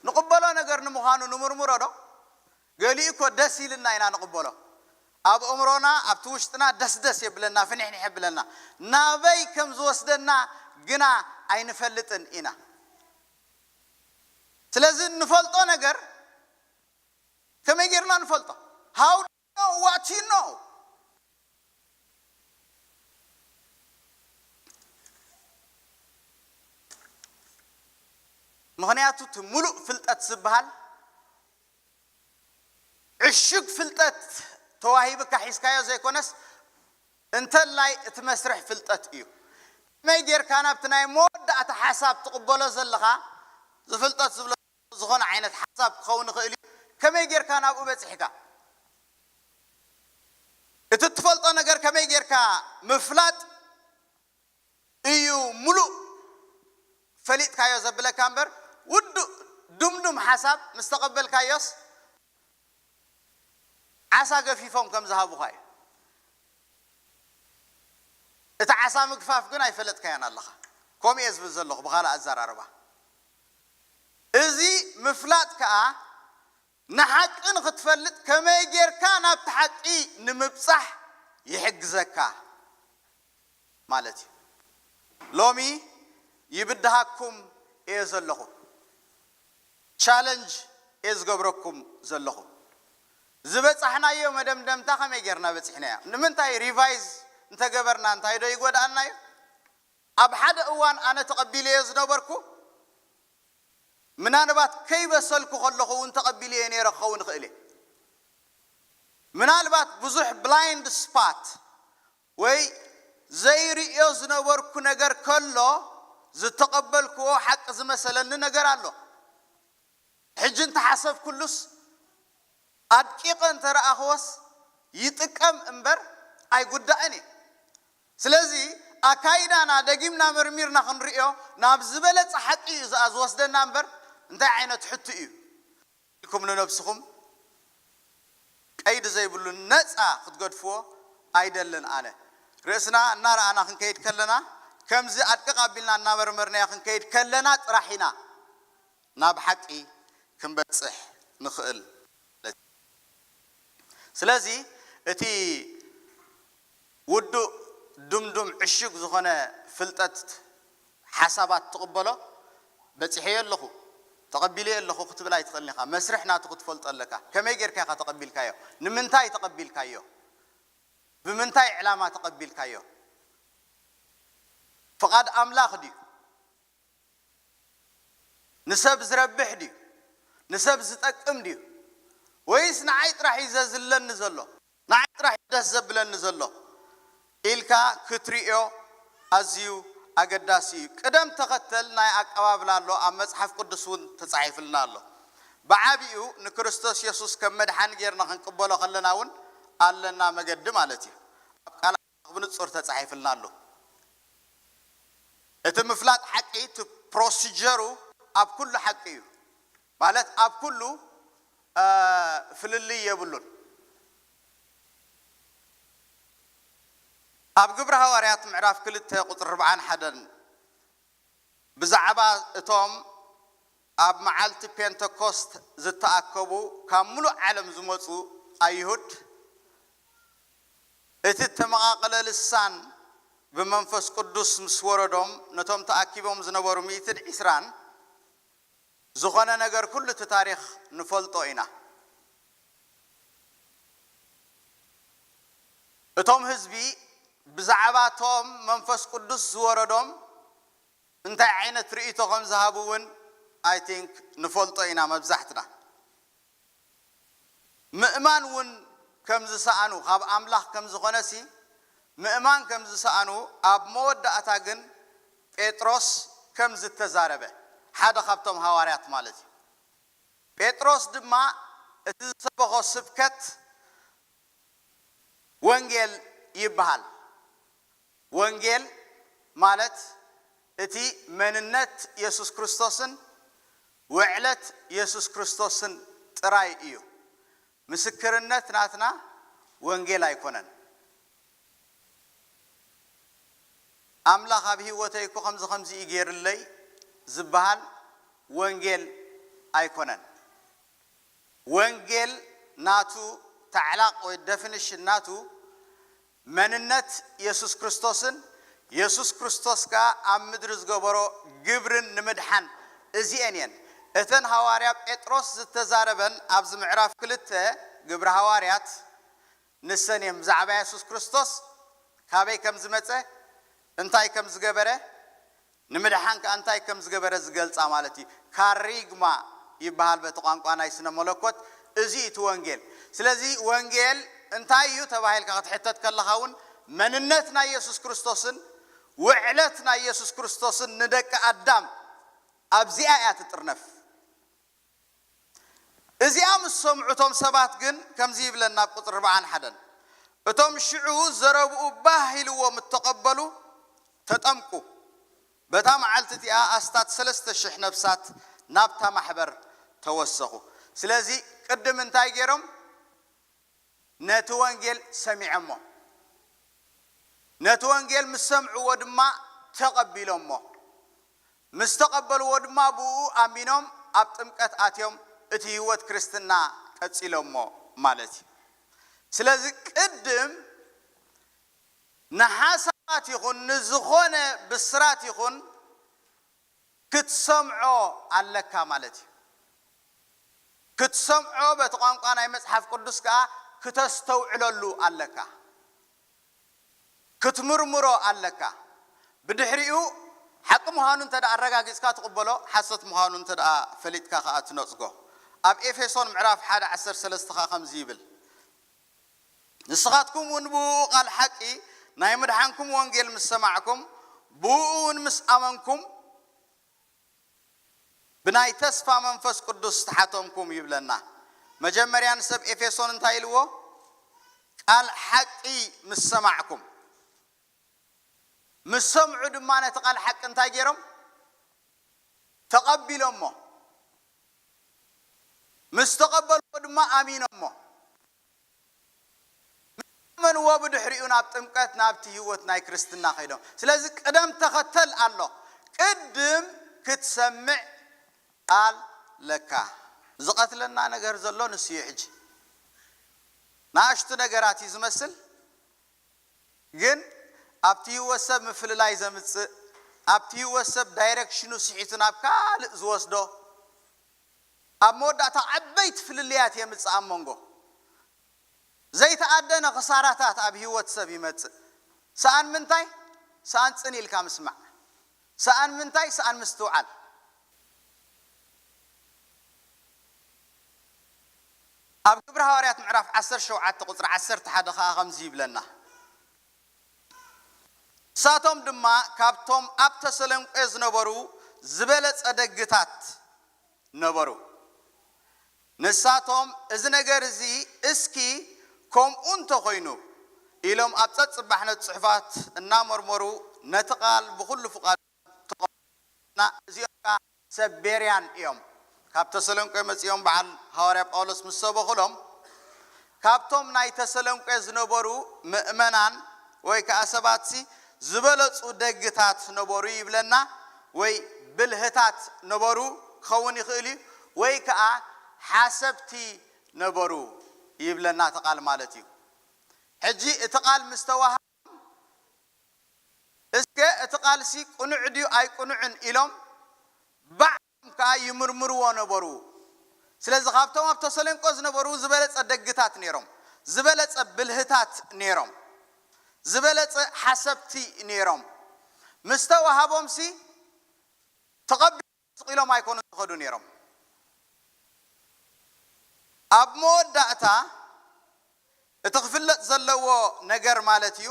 ንቕበሎ ነገር ንምዃኑ ንምርምሮ ዶ? ገሊኡ እኮ ደስ ኢልና ኢና ንቕበሎ። ኣብ እምሮና ኣብቲ ውሽጥና ደስደስ የብለና፣ ፍንሕንሕ የብለና። ናበይ ከም ዝወስደና ግና ኣይንፈልጥን ኢና። ስለዚ እንፈልጦ ነገር ከመይ ጌርና ንፈልጦ? How do you know what you know? ምኽንያቱ እቲ ሙሉእ ፍልጠት ዝበሃል ዕሹግ ፍልጠት ተዋሂብካ ሒዝካዮ ዘይኮነስ እንተላይ እቲ መስርሕ ፍልጠት እዩ። ከመይ ጌርካ ናብቲ ናይ መወዳእታ ሓሳብ ትቕበሎ ዘለኻ ዝፍልጠት ዝብሎ ዝኾነ ዓይነት ሓሳብ ክኸውን ይኽእል እዩ። ከመይ ጌርካ ናብኡ በጺሕካ? እቲ እትፈልጦ ነገር ከመይ ጌርካ ምፍላጥ እዩ ሙሉእ ፈሊጥካዮ ዘብለካ እምበር ውዱእ ድምዱም ሓሳብ ምስ ተቐበልካዮስ ዓሳ ገፊፎም ከም ዝሃቡኻ እዩ። እቲ ዓሳ ምግፋፍ ግን ኣይፈለጥካዮን ኣለኻ። ከምኡ እየ ዝብል ዘለኹ ብኻልእ ኣዘራርባ። እዚ ምፍላጥ ከኣ ንሓቂ ንኽትፈልጥ ከመይ ጌርካ ናብቲ ሓቂ ንምብጻሕ ይሕግዘካ ማለት እዩ። ሎሚ ይብድሃኩም እየ ዘለኹ፣ ቻለንጅ እየ ዝገብረኩም ዘለኹ። ዝበጻሕናዮ መደምደምታ ከመይ ጌርና በጺሕናዮ? ንምንታይ ሪቫይዝ እንተገበርና እንታይ ዶ ይጎድኣና እዩ? ኣብ ሓደ እዋን ኣነ ተቐቢለዮ ዝነበርኩ ምናልባት ከይበሰልኩ ከለኹ እውን ተቐቢለዮ ነይረ ክኸውን ይኽእል እየ። ምናልባት ብዙሕ ብላይንድ ስፓት ወይ ዘይርእዮ ዝነበርኩ ነገር ከሎ ዝተቐበልክዎ ሓቂ ዝመሰለኒ ነገር ኣሎ። ሕጂ እንተሓሰብኩሉስ ኣድቂቐ እንተረኣኽዎስ ይጥቀም እምበር ኣይጉዳእን እዩ። ስለዚ ኣካይዳና ደጊምና መርሚርና ክንርእዮ ናብ ዝበለጸ ሓቂ እዩ ዝኣ ዝወስደና እምበር እንታይ ዓይነት ሕቱ እዩ ኢልኩም ንነብስኹም ቀይዲ ዘይብሉ ነፃ ክትገድፍዎ ኣይደልን ኣነ። ርእስና እናረኣና ክንከይድ ከለና ከምዚ ኣድቅቕ ኣቢልና እናመርመርናዮ ክንከይድ ከለና ጥራሕ ኢና ናብ ሓቂ ክንበጽሕ ንኽእል። ስለዚ እቲ ውዱእ ድምዱም ዕሹግ ዝኾነ ፍልጠት ሓሳባት ትቕበሎ በጺሐዮ ኣለኹ ተቐቢለዮ ኣለኹ ክትብል ኣይትኽእልን ኢኻ። መስርሕ ናቱ ክትፈልጦ ኣለካ። ከመይ ጌርካ ኢኻ ተቐቢልካዮ? ንምንታይ ተቐቢልካዮ? ብምንታይ ዕላማ ተቐቢልካዮ? ፍቓድ ኣምላኽ ድዩ? ንሰብ ዝረብሕ ድዩ? ንሰብ ዝጠቅም ድዩ? ወይስ ንዓይ ጥራሕ እዩ ዘዝለኒ ዘሎ? ንዓይ ጥራሕ እዩ ደስ ዘብለኒ ዘሎ ኢልካ ክትርእዮ ኣዝዩ ኣገዳሲ እዩ። ቅደም ተኸተል ናይ ኣቀባብላ ኣሎ፣ ኣብ መጽሓፍ ቅዱስ እውን ተጻሒፍልና ኣሎ። ብዓቢኡ ንክርስቶስ የሱስ ከም መድሓኒ ጌርና ክንቅበሎ ከለና እውን ኣለና መገዲ ማለት እዩ። ኣብ ቃላት ብንጹር ተጻሒፍልና ኣሎ። እቲ ምፍላጥ ሓቂ፣ እቲ ፕሮሲጀሩ ኣብ ኩሉ ሓቂ እዩ። ማለት ኣብ ኩሉ፣ እ፣ ፍልልይ የብሉን። ኣብ ግብሪ ሃዋርያት ምዕራፍ ክልተ ቁጽሪ ኣርብዓን ሓደን ብዛዕባ እቶም ኣብ መዓልቲ ፔንተኮስት ዝተኣከቡ ካብ ምሉእ ዓለም ዝመጹ ኣይሁድ፣ እቲ እተመቓቐለ ልሳን ብመንፈስ ቅዱስ ምስ ወረዶም፣ ነቶም ተኣኪቦም ዝነበሩ ሚእትን ዕስራን ዝኾነ ነገር ኩሉ እቲ ታሪኽ ንፈልጦ ኢና። እቶም ህዝቢ ብዛዕባ እቶም መንፈስ ቅዱስ ዝወረዶም እንታይ ዓይነት ርእይቶ ከም ዝሃቡ እውን፣ I think፣ ንፈልጦ ኢና መብዛሕትና። ምእማን እውን ከም ዝሰኣኑ፣ ካብ ኣምላኽ ከም ዝኾነሲ ምእማን ከም ዝሰኣኑ፣ ኣብ መወዳእታ ግን ጴጥሮስ ከም ዝተዛረበ፣ ሓደ ካብቶም ሃዋርያት ማለት እዩ። ጴጥሮስ ድማ እቲ ዝሰበኾ ስብከት ወንጌል ይበሃል። ወንጌል ማለት እቲ መንነት የሱስ ክርስቶስን ውዕለት የሱስ ክርስቶስን ጥራይ እዩ። ምስክርነት ናትና ወንጌል ኣይኮነን። ኣምላኽ ኣብ ህይወተይ እኮ ከምዚ ከምዚ እዩ ገይርለይ ዝበሃል ወንጌል ኣይኮነን። ወንጌል ናቱ ታዕላቕ ወይ ደፊኒሽን ናቱ መንነት የሱስ ክርስቶስን የሱስ ክርስቶስ ከኣ ኣብ ምድሪ ዝገበሮ ግብርን ንምድሓን እዚኤን እየን። እተን ሃዋርያ ጴጥሮስ ዝተዛረበን ኣብዚ ምዕራፍ ክልተ ግብሪ ሃዋርያት ንሰን እየን። ብዛዕባ የሱስ ክርስቶስ ካበይ ከም ዝመጸ፣ እንታይ ከም ዝገበረ፣ ንምድሓን ከኣ እንታይ ከም ዝገበረ ዝገልጻ ማለት እዩ። ካሪግማ ይበሃል በቲ ቋንቋ ናይ ስነ መለኮት። እዚ እዩ እቲ ወንጌል። ስለዚ ወንጌል እንታይ እዩ ተባሂልካ ክትሕተት ከለኻ እውን መንነት ናይ የሱስ ክርስቶስን ውዕለት ናይ የሱስ ክርስቶስን ንደቂ ኣዳም ኣብዚኣ እያ ትጥርነፍ። እዚኣ ምስ ሰምዑ እቶም ሰባት ግን ከምዚ ይብለና ኣብ ቁጽሪ ኣርብዓን ሓደን፣ እቶም ሽዑ ዘረብኡ ባህ ኢልዎም እተቐበሉ ተጠምቁ። በታ መዓልቲ እቲኣ ኣስታት ሰለስተ ሽሕ ነፍሳት ናብታ ማሕበር ተወሰኹ። ስለዚ ቅድም እንታይ ገይሮም? ነቲ ወንጌል ሰሚዖሞ። ነቲ ወንጌል ምስ ሰምዕዎ ድማ ተቐቢሎሞ። ምስ ተቐበልዎ ድማ ብኡ ኣሚኖም ኣብ ጥምቀት ኣትዮም እቲ ህይወት ክርስትና ቀጺሎሞ ማለት እዩ። ስለዚ ቅድም ንሓሳባት ይኹን ንዝኾነ ብስራት ይኹን ክትሰምዖ ኣለካ ማለት እዩ። ክትሰምዖ በቲ ቋንቋ ናይ መጽሓፍ ቅዱስ ከኣ ክተስተውዕለሉ ኣለካ። ክትምርምሮ ኣለካ። ብድሕሪኡ ሓቂ ምዃኑ እንተ ደኣ ኣረጋጊጽካ ትቕበሎ፣ ሓሶት ምዃኑ እንተ ደኣ ፈሊጥካ ከኣ ትነጽጎ። ኣብ ኤፌሶን ምዕራፍ ሓደ ዓሰርተ ሰለስተ ከኣ ከምዚ ይብል፣ ንስኻትኩም እውን ብኡ ቃል ሓቂ ናይ ምድሓንኩም ወንጌል ምስ ሰማዕኩም፣ ብኡ እውን ምስ ኣመንኩም፣ ብናይ ተስፋ መንፈስ ቅዱስ ተሓተምኩም ይብለና። መጀመርያ ንሰብ ኤፌሶን እንታይ ኢልዎ? ቃል ሓቂ ምስ ሰማዕኩም። ምስ ሰምዑ ድማ ነቲ ቃል ሓቂ እንታይ ገይሮም? ተቐቢሎሞ። ምስ ተቐበልዎ ድማ ኣሚኖሞ። ኣመንዎ፣ ብድሕሪኡ ናብ ጥምቀት፣ ናብቲ ህይወት ናይ ክርስትና ከይዶም። ስለዚ ቅደም ተኸተል ኣሎ። ቅድም ክትሰምዕ ኣለካ። ዝቐትለና ነገር ዘሎ ንሱ እዩ። ሕጂ ንኣሽቱ ነገራት እዩ ዝመስል፣ ግን ኣብቲ ህይወት ሰብ ምፍልላይ ዘምጽእ፣ ኣብቲ ህይወት ሰብ ዳይሬክሽኑ ስሒቱ ናብ ካልእ ዝወስዶ፣ ኣብ መወዳእታ ዓበይቲ ፍልልያት የምጽእ ኣብ መንጎ። ዘይተኣደነ ክሳራታት ኣብ ህይወት ሰብ ይመጽእ። ሰኣን ምንታይ? ሰኣን ጽን ኢልካ ምስማዕ። ሰኣን ምንታይ? ሰኣን ምስትውዓል። ኣብ ግብሪ ሃዋርያት ምዕራፍ ዓሰርተ ሸውዓተ ቁጽሪ ዓሰርተ ሓደ ከኣ ከምዚ ይብለና፣ ንሳቶም ድማ ካብቶም ኣብ ተሰሎንቄ ዝነበሩ ዝበለጸ ደግታት ነበሩ። ንሳቶም፣ "እዚ ነገር እዚ እስኪ ከምኡ እንተኾይኑ" ኢሎም ኣብ ጸጽባሕ ነቲ ጽሑፋት እናመርመሩ ነቲ ቃል ብኹሉ ፍቓድ ተቐበሉና። እዚኦም ከኣ ሰብ ቤርያን እዮም። ካብ ተሰሎንቄ መጺኦም በዓል ሃዋርያ ጳውሎስ ምስ ሰበኹሎም፣ ካብቶም ናይ ተሰሎንቄ ዝነበሩ ምእመናን ወይ ከኣ ሰባትሲ ዝበለጹ ደግታት ነበሩ ይብለና፣ ወይ ብልህታት ነበሩ ክኸውን ይኽእል እዩ፣ ወይ ከኣ ሓሰብቲ ነበሩ ይብለና እቲ ቃል ማለት እዩ። ሕጂ እቲ ቃል ምስ ተዋሃ እስከ እቲ ቃልሲ ቅኑዕ ድዩ ኣይቅኑዕን ኢሎም ባዕሎም ከኣ ይምርምርዎ ነበሩ። ስለዚ ካብቶም ኣብ ተሰሎንቄ ዝነበሩ ዝበለጸ ደግታት ነይሮም፣ ዝበለጸ ብልህታት ነይሮም፣ ዝበለጸ ሓሰብቲ ነይሮም። ምስ ተዋሃቦምሲ ተቐቢሎም ስቕ ኢሎም ኣይኮኑን ዝኸዱ ነይሮም። ኣብ መወዳእታ እቲ ክፍለጥ ዘለዎ ነገር ማለት እዩ፣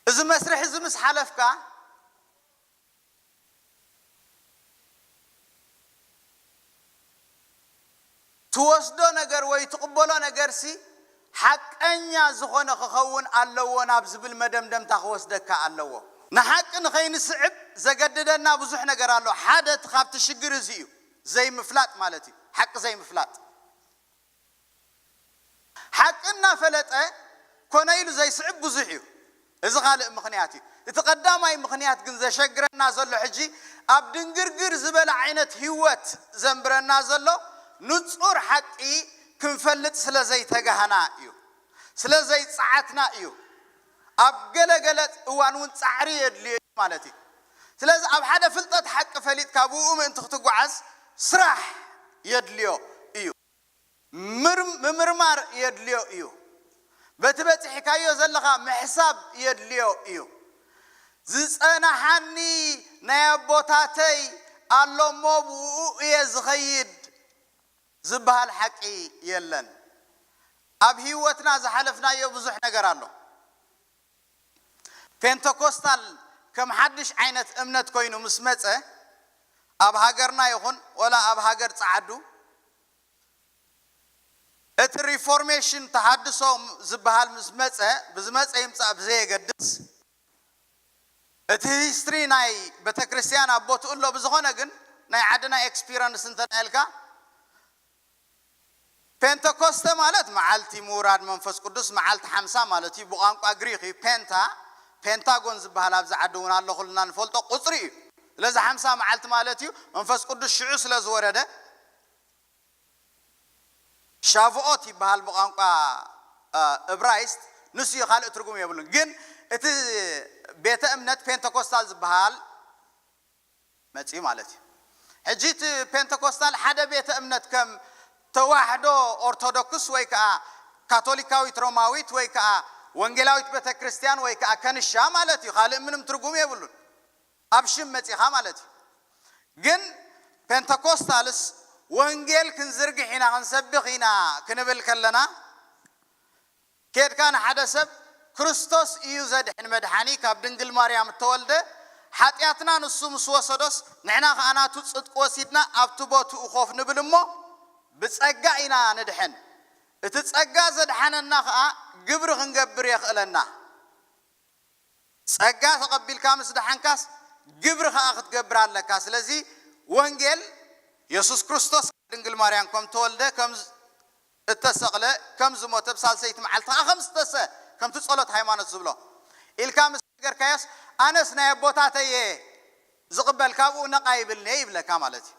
እዚ መስርሕ እዚ ምስ ሓለፍካ ትወስዶ ነገር ወይ ትቕበሎ ነገርሲ ሓቀኛ ዝኾነ ክኸውን ኣለዎ ናብ ዝብል መደምደምታ ክወስደካ ኣለዎ። ንሓቂ ንኸይንስዕብ ዘገድደና ብዙሕ ነገር ኣሎ። ሓደ እቲ ካብቲ ሽግር እዚ እዩ፣ ዘይምፍላጥ ማለት እዩ፣ ሓቂ ዘይምፍላጥ። ሓቂ እናፈለጠ ኮነ ኢሉ ዘይስዕብ ብዙሕ እዩ። እዚ ካልእ ምኽንያት እዩ። እቲ ቀዳማይ ምኽንያት ግን ዘሸግረና ዘሎ ሕጂ ኣብ ድንግርግር ዝበለ ዓይነት ህይወት ዘንብረና ዘሎ ንጹር ሓቂ ክንፈልጥ ስለ ዘይተጋህና እዩ፣ ስለ ዘይጸዓትና እዩ። ኣብ ገለገለ እዋን እውን ጻዕሪ የድልዮ እዩ ማለት እዩ። ስለዚ ኣብ ሓደ ፍልጠት ሓቂ ፈሊጥካ ብኡ ምእንቲ ክትጓዓዝ ስራሕ የድልዮ እዩ። ምር-፣ ምምርማር የድልዮ እዩ። በቲ በጺሕካዮ ዘለኻ ምሕሳብ የድልዮ እዩ። ዝጸናሓኒ ናይ ኣቦታተይ ኣሎ እሞ ብኡ እየ ዝኸይድ ዝበሃል ሓቂ የለን። ኣብ ህይወትና ዝሓለፍናዮ ብዙሕ ነገር ኣሎ። ፔንተኮስታል ከም ሓድሽ ዓይነት እምነት ኮይኑ ምስ መጸ፣ ኣብ ሃገርና ይኹን ወላ ኣብ ሃገር ጸዓዱ፣ እቲ ሪፎርሜሽን ተሃድሶ ዝበሃል ምስ መጸ፣ ብዝመጸ ይምጻእ ብዘየገድስ፣ እቲ ሂስትሪ ናይ ቤተክርስትያን ኣብ ቦትኡ ኣሎ። ብዝኾነ ግን ናይ ዓድና ኤክስፒረንስ እንተ ኢልካ፣ ፔንተኮስተ ማለት መዓልቲ ምውራድ መንፈስ ቅዱስ፣ መዓልቲ ሓምሳ ማለት እዩ። ብቋንቋ ግሪክ እዩ። ፔንታ፣ ፔንታጎን ዝበሃል ኣብዚ ዓዲ እውን ኣሎ፣ ኩልና ንፈልጦ ቁጽሪ እዩ። ስለዚ ሓምሳ መዓልቲ ማለት እዩ። መንፈስ ቅዱስ ሽዑ ስለ ዝወረደ፣ ሻቭኦት ይበሃል ብቋንቋ፣ እ፣ እብራይስጥ፣ ንሱ እዩ፣ ካልእ ትርጉም የብሉን። ግን እቲ ቤተ እምነት ፔንተኮስታል ዝበሃል መጺኡ ማለት እዩ። ሕጂ እቲ ፔንተኮስታል ሓደ ቤተ እምነት ከም ተዋሕዶ ኦርቶዶክስ ወይ ከኣ ካቶሊካዊት ሮማዊት ወይ ከኣ ወንጌላዊት ቤተ ክርስቲያን ወይ ከኣ ከንሻ ማለት እዩ። ካልእ ምንም ትርጉም የብሉን። ኣብ ሽም መጺኻ ማለት እዩ። ግን ፔንተኮስታልስ ወንጌል ክንዝርግሕ ኢና፣ ክንሰብኽ ኢና ክንብል ከለና፣ ኬድካ ንሓደ ሰብ ክርስቶስ እዩ ዘድሕን መድሓኒ፣ ካብ ድንግል ማርያም እተወልደ፣ ሓጢኣትና ንሱ ምስ ወሰዶስ፣ ንሕና ኸኣ ናቱ ጽድቂ ወሲድና ኣብቲ ቦትኡ ኮፍ ንብል እሞ፣ ብጸጋ ኢና ንድሕን። እቲ ጸጋ ዘድሓነና ኸኣ ግብሪ ክንገብር የኽእለና። ጸጋ ተቐቢልካ ምስ ደሓንካስ፣ ግብሪ ኸኣ ክትገብር ኣለካ። ስለዚ ወንጌል የሱስ ክርስቶስ ድንግል ማርያም ከም ተወልደ፣ ከም ዝ-፣ እተሰቕለ፣ ከም ዝሞተ፣ ብሳልሰይቲ መዓልቲ ኸኣ ከም ዝተሰ-፣ ከምቲ ጸሎት ሃይማኖት ዝብሎ ኢልካ ምስ ነገርካዮስ፣ ኣነስ ናይ ኣቦታተይ እየ ዝቕበል፣ ካብኡ ነቓ ይብልኒ ይብለካ ማለት እዩ።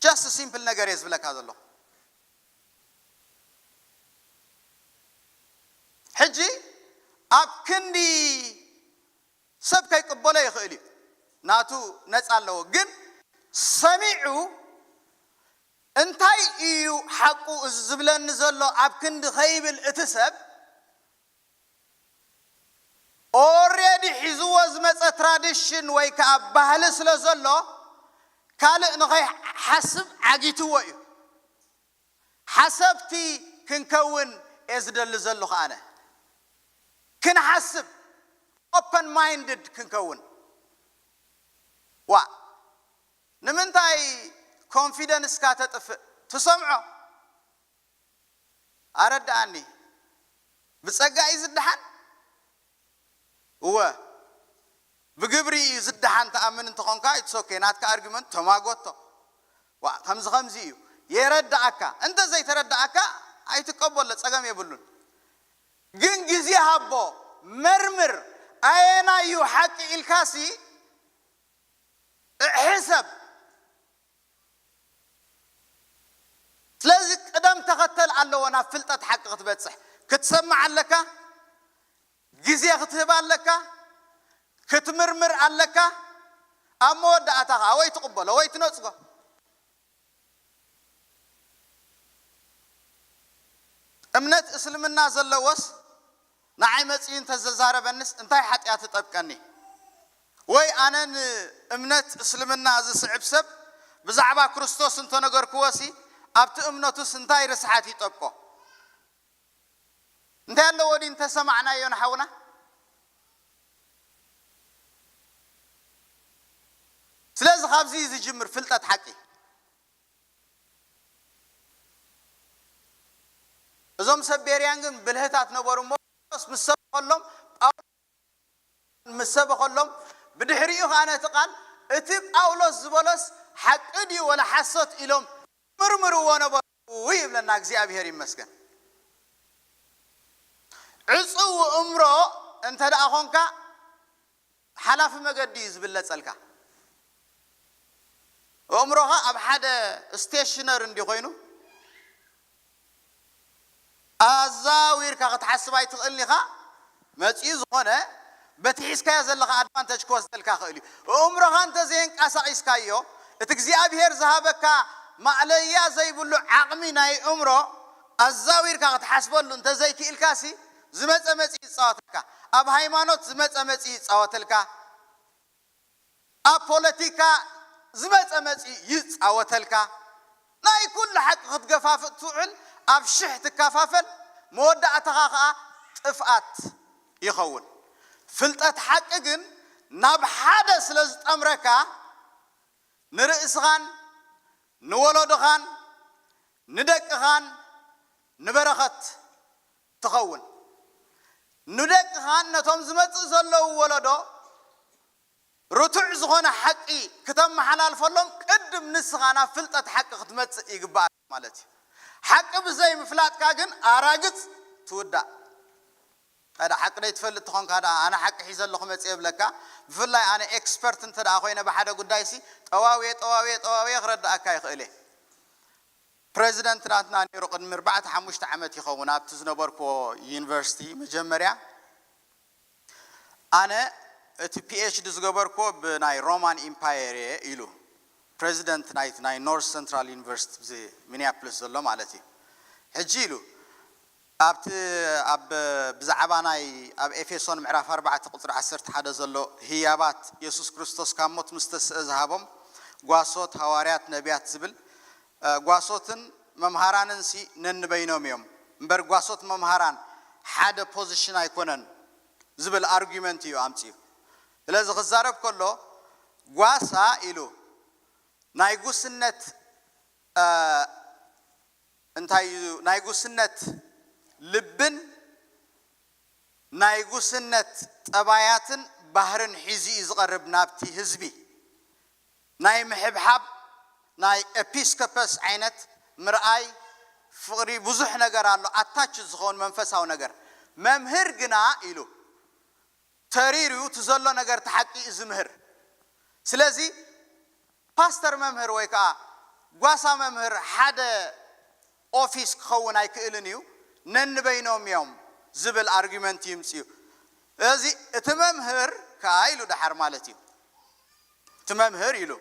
ጀስት ሲምፕል ነገር እየ ዝብለካ ዘለኹ። ሕጂ ኣብ ክንዲ ሰብ ከይቅበሎ ይኽእል እዩ፣ ናቱ ነጻ ኣለዎ። ግን ሰሚዑ እንታይ እዩ ሓቁ እዚ ዝብለኒ ዘሎ ኣብ ክንዲ ከይብል፣ እቲ ሰብ ኦሬዲ ሒዝዎ ዝመጸ ትራዲሽን ወይ ከኣ ባህሊ ስለ ዘሎ፣ ካልእ ንኸይሓስብ ዓጊትዎ እዩ። ሓሰብቲ ክንከውን እየ ዝደሊ ዘለኹ ኣነ። ክንሓስብ፣ ኦፐን ማይንድድ ክንከውን። ዋ ንምንታይ ኮንፊደንስካ ተጥፍእ? ትሰምዖ ኣረዳኣኒ። ብጸጋ እዩ ዝደሓን? እወ፣ ብግብሪ እዩ ዝደሓን ትኣምን እንተኾንካ፣ it's okay፣ ናትካ ኣርጊመንት ተማጎቶ። ዋ ከምዚ ከምዚ እዩ፣ የረዳኣካ። እንተ ዘይተረዳኣካ ኣይትቀበሎ፣ ጸገም የብሉን። ግን ግዜ ሃቦ፣ መርምር፣ ኣየናይ እዩ ሓቂ ኢልካሲ ሕሰብ። ስለዚ ቅደም ተኸተል ኣለዎ ናብ ፍልጠት ሓቂ ክትበጽሕ። ክትሰምዕ ኣለካ፣ ግዜ ክትህብ ኣለካ፣ ክትምርምር ኣለካ። ኣብ መወዳእታ ኸዓ ወይ ትቕበሎ ወይ ትነጽጎ። እምነት እስልምና ዘለዎስ ንዓይ መጺኡ እንተዘዛረበንስ እንታይ ሓጢኣት እጠብቀኒ? ወይ ኣነ ንእምነት እስልምና ዝስዕብ ሰብ ብዛዕባ ክርስቶስ እንተነገርክዎሲ ኣብቲ እምነቱስ እንታይ ርስሓት ይጠብቆ? እንታይ ኣለዎ ድዩ እንተሰማዕናዮ ንሓውና? ስለዚ ካብዚ እዩ ዝጅምር ፍልጠት ሓቂ። እዞም ሰብ ቤርያን ግን ብልህታት ነበሩ እሞ፣ ጳውሎስ ምስ ሰበኸሎም፣ ጳውሎስ ምስ ሰበኸሎም፣ ብድሕሪኡ ኸዓ ነቲ ቃል፣ እቲ ጳውሎስ ዝበሎስ ሓቂ ድዩ ወላ ሓሶት ኢሎም ምርምርዎ ነበሩ ይብለና። እግዚኣብሔር ይመስገን። ዕጹው እምሮ እንተ ደኣ ኾንካ፣ ሓላፊ መገዲ እዩ ዝብለጸልካ። ኣእምሮኻ ኣብ ሓደ ስቴሽነር እንዲ ኮይኑ ኣዛዊርካ ክትሓስብ ኣይትኽእልን ኢኻ። መጺኡ ዝኾነ በቲ ሒዝካዮ ዘለኻ ኣድቫንተጅ ክወስደልካ ይኽእል እዩ። ኣእምሮኻ እንተዘየንቀሳቒስካዮ፣ እቲ እግዚኣብሄር ዝሃበካ ማእለያ ዘይብሉ ዓቕሚ ናይ ኣእምሮ ኣዛዊርካ ክትሓስበሉ እንተዘይክኢልካሲ፣ ዝመጸ መጺኡ ይጻወተልካ። ኣብ ሃይማኖት ዝመጸ መጺኡ ይጻወተልካ። ኣብ ፖለቲካ ዝመጸ መጺኡ ይጻወተልካ። ናይ ኩሉ ሓቂ ክትገፋፍእ ትውዕል፣ ኣብ ሽሕ ትከፋፈል፣ መወዳእታኻ ኸኣ ጥፍኣት ይኸውን። ፍልጠት ሓቂ ግን ናብ ሓደ ስለ ዝጠምረካ፣ ንርእስኻን ንወለዶኻን ንደቅኻን ንበረኸት ትኸውን። ንደቅኻን ነቶም ዝመጽእ ዘለዉ ወለዶ ርቱዕ ዝኾነ ሓቂ ክተመሓላልፈሎም ቅድም ንስኻ ናብ ፍልጠት ሓቂ ክትመጽእ ይግባእ ማለት እዩ። ሓቂ ብዘይ ምፍላጥካ ግን ኣራግጽ ትውዳእ። ታዲያ ሓቂ ደይትፈልጥ ተኾንካ ደኣ ኣነ ሓቂ ሒዘ ኣለኹ መጽእ የብለካ። ብፍላይ ኣነ ኤክስፐርት እንተ ደኣ ኮይነ ብሓደ ጉዳይሲ ጠዋውየ ጠዋውየ ጠዋውየ ክረዳእካ ይኽእል እየ። ፕሬዚደንት ናትና ነይሩ ቅድሚ ኣርባዕተ ሓሙሽተ ዓመት ይኸውን ኣብቲ ዝነበርኩዎ ዩኒቨርሲቲ መጀመርያ ኣነ እቲ ፒኤችዲ ዝገበርኩዎ ብናይ ሮማን ኢምፓየር እየ ኢሉ ፕሬዚደንት ናይቲ ናይ ኖርት ሰንትራል ዩኒቨርሲቲ እዚ ሚኒያፖሊስ ዘሎ ማለት እዩ። ሕጂ ኢሉ ኣብቲ ኣብ ብዛዕባ ናይ ኣብ ኤፌሶን ምዕራፍ ኣርባዕተ ቁፅሪ ዓሰርተ ሓደ ዘሎ ህያባት የሱስ ክርስቶስ ካብ ሞት ምስ ተስአ ዝሃቦም ጓሶት፣ ሃዋርያት፣ ነቢያት ዝብል ጓሶትን መምሃራንንሲ ነንበይኖም እዮም እምበር ጓሶት መምሃራን ሓደ ፖዚሽን ኣይኮነን ዝብል ኣርጊመንት እዩ ኣምፅኡ። ስለዚ ክዛረብ ከሎ ጓሳ ኢሉ ናይ ጉስነት እንታይ እዩ ናይ ጉስነት ልብን ናይ ጉስነት ጠባያትን ባህርን ሒዙ እዩ ዝቐርብ ናብቲ ህዝቢ። ናይ ምሕብሓብ ናይ ኤፒስኮፐስ ዓይነት ምርኣይ ፍቕሪ ብዙሕ ነገር ኣሎ ኣታች ዝኸውን መንፈሳዊ ነገር። መምህር ግና ኢሉ ተሪሩ እቲ ዘሎ ነገር ተሓቂ እዩ ዝምህር። ስለዚ ፓስተር መምህር ወይ ከዓ ጓሳ መምህር ሓደ ኦፊስ ክኸውን ኣይክእልን እዩ ነንበይኖም እዮም ዝብል ኣርጊመንት ይምፅኡ። እዚ እቲ መምህር ከዓ ኢሉ ደሓር ማለት እዩ እቲ መምህር ኢሉ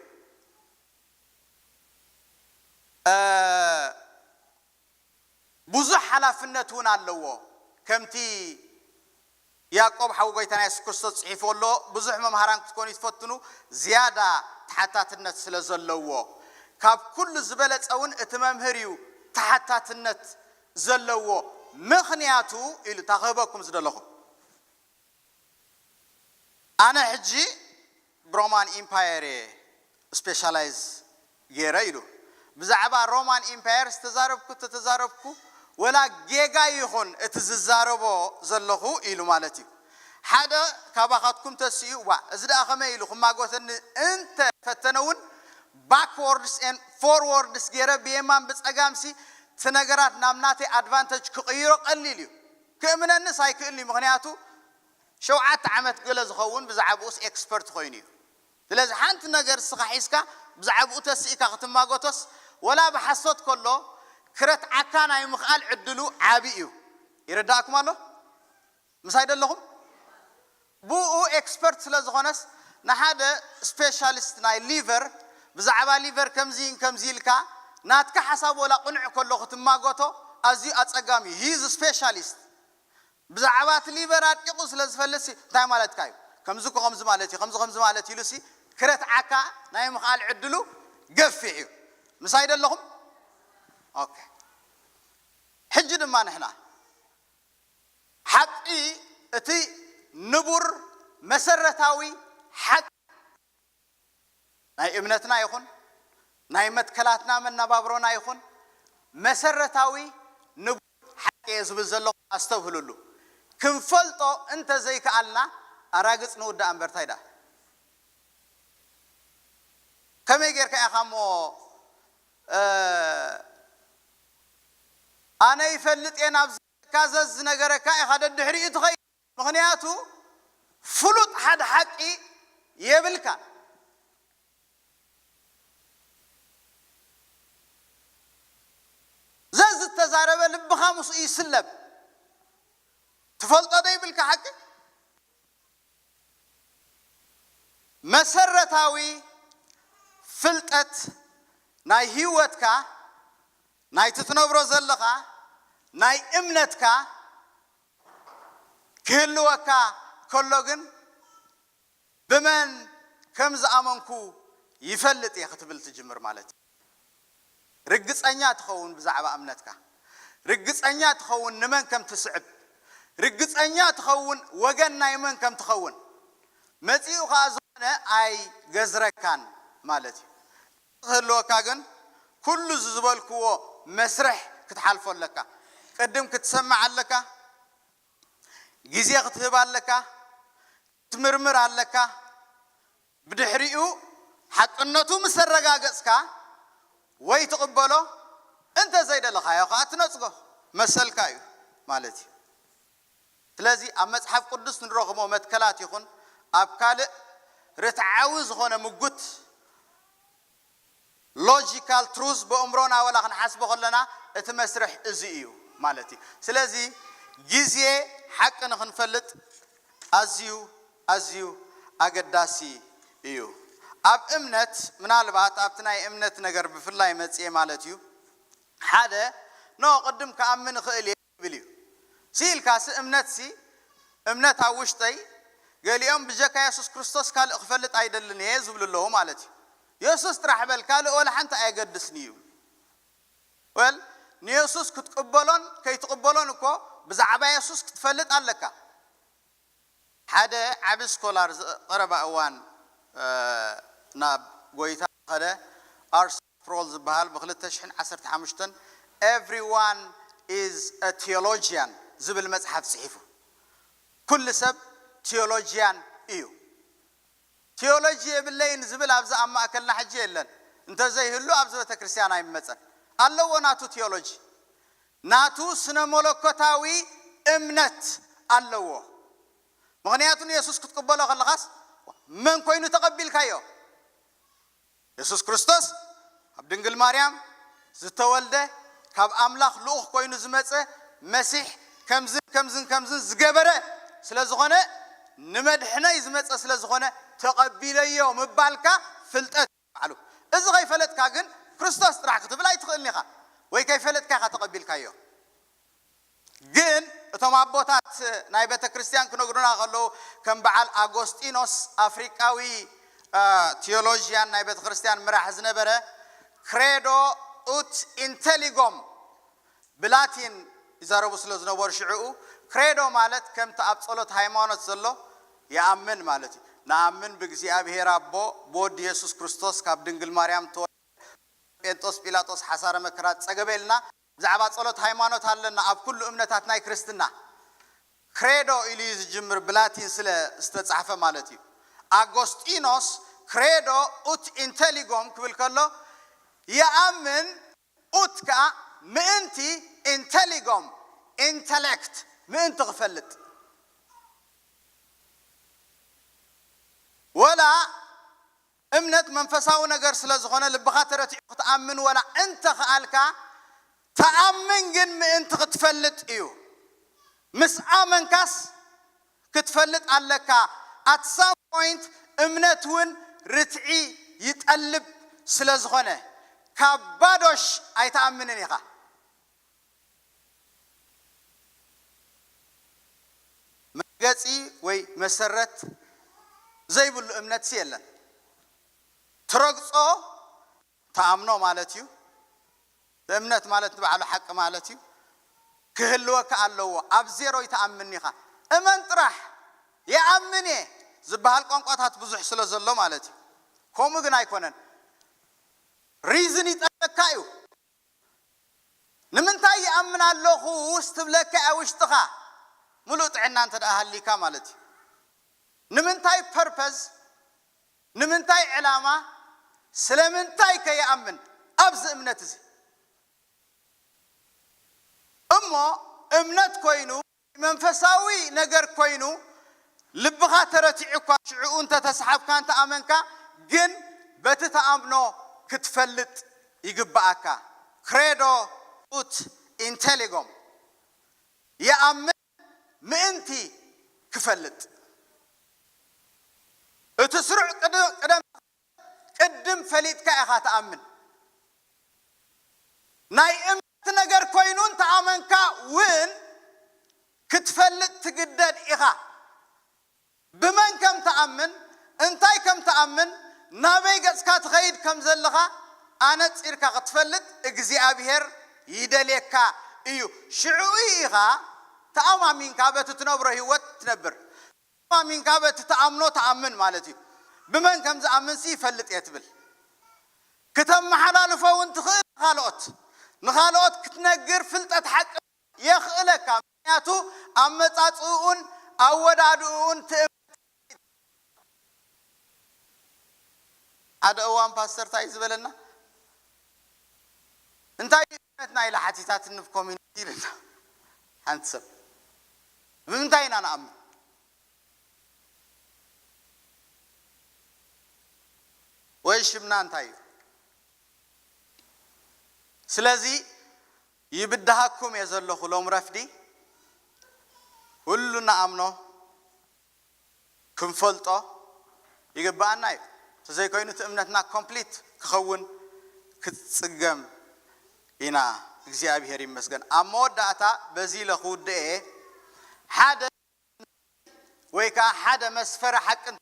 ብዙሕ ሓላፍነት እውን ኣለዎ። ከምቲ ያዕቆብ ሓው ጎይታና የሱስ ክርስቶስ ፅሒፎ ኣሎ ብዙሕ መምሃራን ክትኮኑ ትፈትኑ ዝያዳ ተሓታትነት ስለ ዘለዎ ካብ ኩሉ ዝበለፀ እውን እቲ መምህር እዩ ተሓታትነት ዘለዎ። ምኽንያቱ ኢሉ እታ ክህበኩም ዝደለኹ ኣነ ሕጂ ብሮማን ኢምፓየር እየ ስፔሻላይዝ ገይረ ኢሉ። ብዛዕባ ሮማን ኢምፓየር ዝተዛረብኩ ተተዛረብኩ፣ ወላ ጌጋ ይኹን እቲ ዝዛረቦ ዘለኹ ኢሉ ማለት እዩ። ሓደ ካባኻትኩም ተስኡ ዋ፣ እዚ ደኣ ከመይ ኢሉ ክማጎተኒ እንተ ፈተነ እውን፣ ባክወርድስ ኤን ፎርወርድስ ገይረ ብየማን ብፀጋምሲ እቲ ነገራት ናብ ናተይ ኣድቫንተጅ ክቕይሮ ቀሊል እዩ። ክእምነንስ ኣይክእልኒ፣ ምክንያቱ ሸውዓተ ዓመት ገለ ዝኸውን ብዛዕባኡስ ኤክስፐርት ኮይኑ እዩ። ስለዚ ሓንቲ ነገር እስኻ ሒዝካ ብዛዕባኡ ተስኢካ ክትማጎቶስ፣ ወላ ብሓሶት ከሎ ክረትዓካ ናይ ምኽኣል ዕድሉ ዓቢ እዩ። ይረዳእኩም ኣሎ? ምሳይ ደለኹም? ብኡ ኤክስፐርት ስለ ዝኾነስ፣ ንሓደ ስፔሻሊስት ናይ ሊቨር ብዛዕባ ሊቨር ከምዚ ከምዚ ኢልካ ናትካ ሓሳብ ወላ ቅኑዕ ከሎ ክትማጎቶ ኣዝዩ ኣጸጋሚ እዩ። ሂዝ ስፔሻሊስት። ብዛዕባ እቲ ሊቨር ኣድቂቑ ስለ ዝፈልጥ ሲ እንታይ ማለትካ እዩ? ከምዚ እኮ ከምዚ ማለት እዩ፣ ከምዚ ከምዚ ማለት ኢሉ ሲ ክረትዓካ ናይ ምኽኣል ዕድሉ ገፊሕ እዩ። ምሳይ ደለኹም? ኦኬ። ሕጂ ድማ ንሕና ሓቂ፣ እቲ ንቡር መሰረታዊ ሓቂ ናይ እምነትና ይኹን ናይ መትከላትና መነባብሮና ይኹን መሰረታዊ ንቡር ሓቂ እየ ዝብል ዘለኹ፣ ኣስተብህሉሉ። ክንፈልጦ እንተዘይከኣልና ኣራግጽ ንውዳእ እምበር እንታይ ደኣ? ከመይ ጌርካ ኢኻ እሞ፣ እ፣ ኣነ ይፈልጥ እየ ናብ ዝነገረካ፣ ዘዝ ዝነገረካ ኢኻ ደድሕሪኡ ትኸይድ። ምኽንያቱ ፍሉጥ ሓደ ሓቂ የብልካን። ዘዝ ዝተዛረበ ልብኻ ምስኡ ይስለብ። ትፈልጦ ዶ ይብልካ ሓቂ? መሰረታዊ ፍልጠት ናይ ህይወትካ፣ ናይቲ ትነብሮ ዘለኻ፣ ናይ እምነትካ ክህልወካ ከሎ ግን፣ ብመን ከም ዝኣመንኩ ይፈልጥ እየ ክትብል ትጅምር ማለት እዩ። ርግጸኛ ትኸውን ብዛዕባ እምነትካ። ርግጸኛ ትኸውን ንመን ከም ትስዕብ። ርግጸኛ ትኸውን ወገን ናይ መን ከም ትኸውን። መጺኡ ኸኣ ዝኾነ ኣይገዝረካን ማለት እዩ። ክህልወካ ግን ኩሉ እዚ ዝበልክዎ መስርሕ ክትሓልፎ ኣለካ። ቅድም ክትሰምዕ ኣለካ። ግዜ ክትህብ ኣለካ። ክትምርምር ኣለካ። ብድሕሪኡ ሓቅነቱ ምስ ኣረጋገጽካ ወይ ትቕበሎ፣ እንተ ዘይደለኻዮ ኸኣ ትነጽጎ፣ መሰልካ እዩ ማለት እዩ። ስለዚ ኣብ መጽሓፍ ቅዱስ ንረኽቦ መትከላት ይኹን ኣብ ካልእ ርትዓዊ ዝኾነ ምጉት፣ ሎጂካል ትሩዝ፣ ብእምሮና ወላ ክንሓስቦ ከለና እቲ መስርሕ እዚ እዩ ማለት እዩ። ስለዚ ግዜ ሓቂ ንኽንፈልጥ ኣዝዩ ኣዝዩ ኣገዳሲ እዩ። ኣብ እምነት፣ ምናልባት ኣብቲ ናይ እምነት ነገር ብፍላይ መጽየ ማለት እዩ፣ ሓደ ኖ ቅድም ክኣምን እኽእል እየ ይብል እዩ። ስኢልካሲ እምነትሲ፣ እምነት ኣብ ውሽጠይ፣ ገሊኦም ብጀካ የሱስ ክርስቶስ ካልእ ክፈልጥ ኣይደልን እየ ዝብሉ ኣለዉ ማለት እዩ። የሱስ ጥራሕ በል፣ ካልእ ወላ ሓንቲ ኣየገድስን እዩ። ወል፣ ንየሱስ ክትቅበሎን ከይትቅበሎን እኮ ብዛዕባ የሱስ ክትፈልጥ ኣለካ። ሓደ ዓቢ ስኮላር ዝቐረባ እዋን፣ እ፣ ናብ ጎይታ ከደ፣ ኣርስ ፕሮል ዝበሃል፣ ብ ክልተ ሽሕን ዓሰርተ ሓሙሽተን Everyone is a Theologian ዝብል መጽሓፍ ጽሒፉ። ኩሉ ሰብ ቲዮሎጂያን እዩ። ቲዮሎጂ የብለይን ዝብል ኣብዚ ኣብ ማእከልና ሕጂ የለን። እንተዘይህሉ ኣብዚ ቤተ ክርስቲያን ኣይመጸን። ኣለዎ ናቱ ቲዮሎጂ። ናቱ ስነ መለኮታዊ እምነት ኣለዎ። ምኽንያቱ ንየሱስ ክትቅበሎ ከለኻስ መን ኮይኑ ተቐቢልካዮ? የሱስ ክርስቶስ ኣብ ድንግል ማርያም ዝተወልደ፣ ካብ ኣምላኽ ልኡኽ ኮይኑ ዝመጸ መሲሕ፣ ከምዝን ከምዝን ከምዝን ዝገበረ ስለ ዝኾነ፣ ንመድሕነይ ዝመጸ ስለ ዝኾነ ተቐቢለዮ ምባልካ ፍልጠት ባዕሉ። እዚ ከይፈለጥካ ግን ክርስቶስ ጥራሕ ክትብል ኣይትኽእልን ኢኻ፣ ወይ ከይፈለጥካ ኢኻ ተቐቢልካዮ። ግን እቶም ኣቦታት ናይ ቤተ ክርስቲያን ክነግሩና ከለዉ፣ ከም በዓል ኣጎስጢኖስ ኣፍሪቃዊ፣ አ፣ ቲዮሎጂያን ናይ ቤተ ክርስቲያን ምራሕ ዝነበረ፣ ክሬዶ ኡት ኢንቴሊጎም ብላቲን ይዛረቡ ስለ ዝነበሩ ሽዕኡ፣ ክሬዶ ማለት ከምቲ ኣብ ጸሎት ሃይማኖት ዘሎ ይኣምን ማለት እዩ። ንኣምን ብእግዚኣብሔር ኣቦ፣ ብወዲ የሱስ ክርስቶስ ካብ ድንግል ማርያም ተወልደ፣ ጴንጦስ ጲላጦስ ሓሳረ መከራ ጸገበ ኢልና ብዛዕባ ጸሎት ሃይማኖት ኣለና ኣብ ኩሉ እምነታት ናይ ክርስትና። ክሬዶ ኢሉ እዩ ዝጅምር፣ ብላቲን ስለ ዝተጻሕፈ ማለት እዩ። ኣጎስጢኖስ ክሬዶ ኡት ኢንተሊጎም ክብል ከሎ፣ ይኣምን፣ ኡት ከኣ ምእንቲ፣ ኢንተሊጎም፣ ኢንተሌክት፣ ምእንቲ ክፈልጥ። ወላ እምነት መንፈሳዊ ነገር ስለ ዝኾነ ልብኻ ተረቲዑ ክትኣምን ወላ እንተ ኸኣልካ፣ ተኣምን ግን ምእንቲ ክትፈልጥ እዩ። ምስ ኣመንካስ ክትፈልጥ ኣለካ። At some point እምነት እውን ርትዒ ይጠልብ ስለ ዝኾነ፣ ካብ ባዶሽ ኣይትኣምንን ኢኻ። መርገጺ ወይ መሰረት ዘይብሉ እምነትሲ የለን። ትረግጾ፣ ትኣምኖ ማለት እዩ። እምነት ማለት ንባዕሉ ሓቂ ማለት እዩ። ክህልወካ ኣለዎ። ኣብ ዜሮ ይትኣምን ኢኻ። እመን ጥራሕ፣ ይኣምን እየ ዝበሃል ቋንቋታት ብዙሕ ስለ ዘሎ ማለት እዩ። ከምኡ ግን ኣይኮነን። ሪዝን ይጠልበካ እዩ። ንምንታይ ይኣምን ኣለኹ ውስ ትብለካ እያ ውሽጥኻ። ሙሉእ ጥዕና እንተ ደኣ ሃሊካ ማለት እዩ። ንምንታይ ፐርፐዝ፣ ንምንታይ ዕላማ፣ ስለምንታይ ከይኣምን ኣብዚ እምነት እዚ? እሞ እምነት ኮይኑ፣ መንፈሳዊ ነገር ኮይኑ፣ ልብኻ ተረቲዑ እኳ ሽዕኡ እንተ ተሰሓብካ እንተ ኣመንካ፣ ግን በቲ ተኣምኖ ክትፈልጥ ይግብኣካ። ክሬዶ ኡት ኢንቴሊጎም፣ ይኣምን ምእንቲ ክፈልጥ። እቲ ስሩዕ ቅድ-፣ ቅደም፣ ቅድም ፈሊጥካ ኢኻ ትኣምን። ናይ እምነት ነገር ኮይኑ እንተኣመንካ እውን ክትፈልጥ ትግደድ ኢኻ። ብመን ከም ትኣምን፣ እንታይ ከም ትኣምን፣ ናበይ ገጽካ ትኸይድ ከም ዘለኻ ኣነጺርካ ክትፈልጥ እግዚኣብሔር ይደልየካ እዩ። ሽዑ ኢኻ ተኣማሚንካ በቲ ትነብሮ ህይወት ትነብር። ተኣማሚንካ በቲ ትኣምኖ ትኣምን ማለት እዩ። ብመን ከም ዝኣምንሲ ይፈልጥ እየ ትብል። ክተመሓላልፎ እውን ትኽእል ንኻልኦት። ንኻልኦት ክትነግር ፍልጠት ሓቂ የኽእለካ። ምኽንያቱ ኣመጻጽእኡን ኣወዳድእኡን ትእምት። ሓደ እዋን ፓስተር እንታይ ዝበለና? እንታይ እዩ እምነትና ኢላ ሓቲታትኒ ብ ኮሚኒቲ ኢልና። ሓንቲ ሰብ፣ ብምንታይ ኢና ንኣምን? ወይ ሽምና እንታይ እዩ? ስለዚ ይብድሃኩም እየ ዘለኹ ሎም ረፍዲ። ኩሉ ንኣምኖ ክንፈልጦ ይግብኣና እዩ። እንተዘይኮይኑ እቲ እምነትና ኮምፕሊት ክኸውን ክትጽገም ኢና። እግዚኣብሔር ይመስገን። ኣብ መወዳእታ በዚ ኢለ ክውድእ እየ። ሓደ ወይ ከዓ ሓደ መስፈሪ ሓቂ እንተ-፣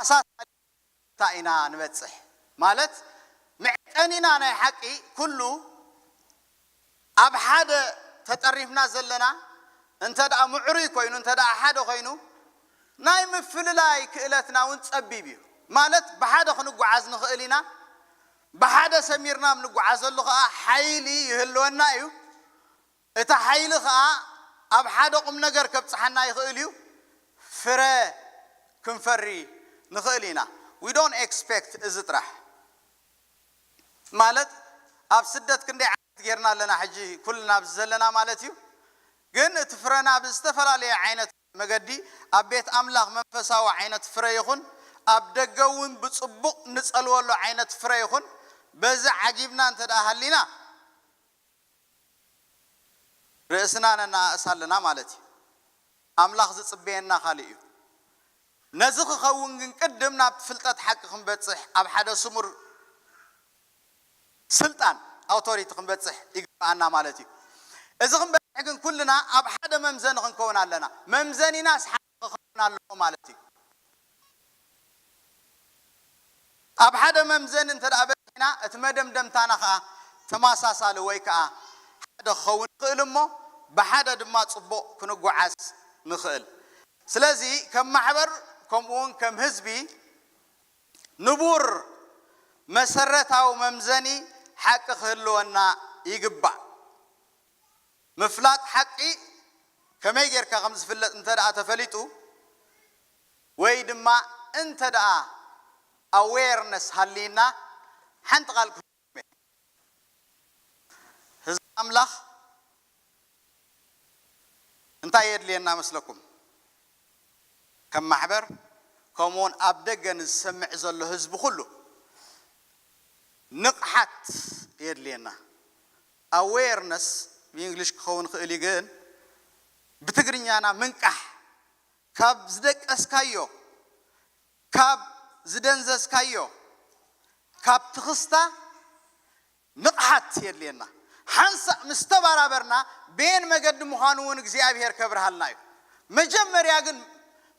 ኣሳሳሊ ቦታ ኢና ንበጽሕ። ማለት መዕቀኒና ናይ ሓቂ ኩሉ ኣብ ሓደ ተጠሪፍና ዘለና እንተ ደኣ ምዕሩይ ኮይኑ፣ እንተ ደኣ ሓደ ኮይኑ፣ ናይ ምፍልላይ ክእለትና እውን ጸቢብ እዩ። ማለት ብሓደ ክንጓዓዝ ንኽእል ኢና። ብሓደ ሰሚርና ኣብ ንጓዓዘሉ ኸኣ ሓይሊ ይህልወና እዩ። እቲ ሓይሊ ኸኣ ኣብ ሓደ ቁም ነገር ከብጽሓና ይኽእል እዩ። ፍረ ክንፈሪ ንኽእል ኢና። We don't expect እዚ ጥራሕ። ማለት ኣብ ስደት ክንደይ ዓይነት ጌርና ኣለና፣ ሕጂ ኩልና ኣብዚ ዘለና ማለት እዩ። ግን እቲ ፍረና ብዝተፈላለየ ዓይነት መገዲ ኣብ ቤት ኣምላኽ መንፈሳዊ ዓይነት ፍረ ይኹን፣ ኣብ ደገ እውን ብጽቡቕ ንጸልወሉ ዓይነት ፍረ ይኹን፣ በዚ ዓጊብና እንተ ደኣ ሃሊና፣ ርእስና ነነኣእስ ኣለና ማለት እዩ። ኣምላኽ ዝጽበየና ካልእ እዩ። ነዚ ክኸውን ግን ቅድም ናብ ፍልጠት ሓቂ ክንበጽሕ፣ ኣብ ሓደ ስሙር ስልጣን፣ ኣውቶሪቲ፣ ክንበጽሕ ይግብኣና ማለት እዩ። እዚ ክንበጽሕ ግን ኩልና ኣብ ሓደ መምዘኒ ክንከውን ኣለና። መምዘኒናስ ሓደ ክኸውን ኣለዎ ማለት እዩ። ኣብ ሓደ መምዘኒ እንተ ደኣ በጺሕና፣ እቲ መደምደምታና ኸኣ ተመሳሳሊ ወይ ከኣ ሓደ ክኸውን ይኽእል እሞ፣ ብሓደ ድማ ጽቡቕ ክንጓዓዝ ንኽእል። ስለዚ ከም ማሕበር ከምኡ እውን ከም ህዝቢ ንቡር መሰረታዊ መምዘኒ ሓቂ ክህልወና ይግባእ። ምፍላጥ ሓቂ ከመይ ጌርካ ከም ዝፍለጥ እንተ ደኣ ተፈሊጡ ወይ ድማ እንተ ደኣ ኣዌርነስ ሃልይና ሓንቲ ቃል ክህልኩም እየ። ህዝቢ ኣምላኽ እንታይ የድልየና መስለኩም? ከም ማሕበር ከምኡውን ኣብ ደገ ንዝሰምዕ ዘሎ ህዝቢ ኩሉ ንቕሓት የድልየና። ኣዌርነስ ብእንግሊሽ ክኸውን ክእል እዩ፣ ግን ብትግርኛና ምንቃሕ፣ ካብ ዝደቀስካዮ፣ ካብ ዝደንዘዝካዮ፣ ካብ ትኽስታ ንቕሓት የድልየና። ሓንሳእ ምስ ተባራበርና በየን መገዲ ምዃኑ እውን እግዚኣብሔር ከብርሃልና እዩ። መጀመርያ ግን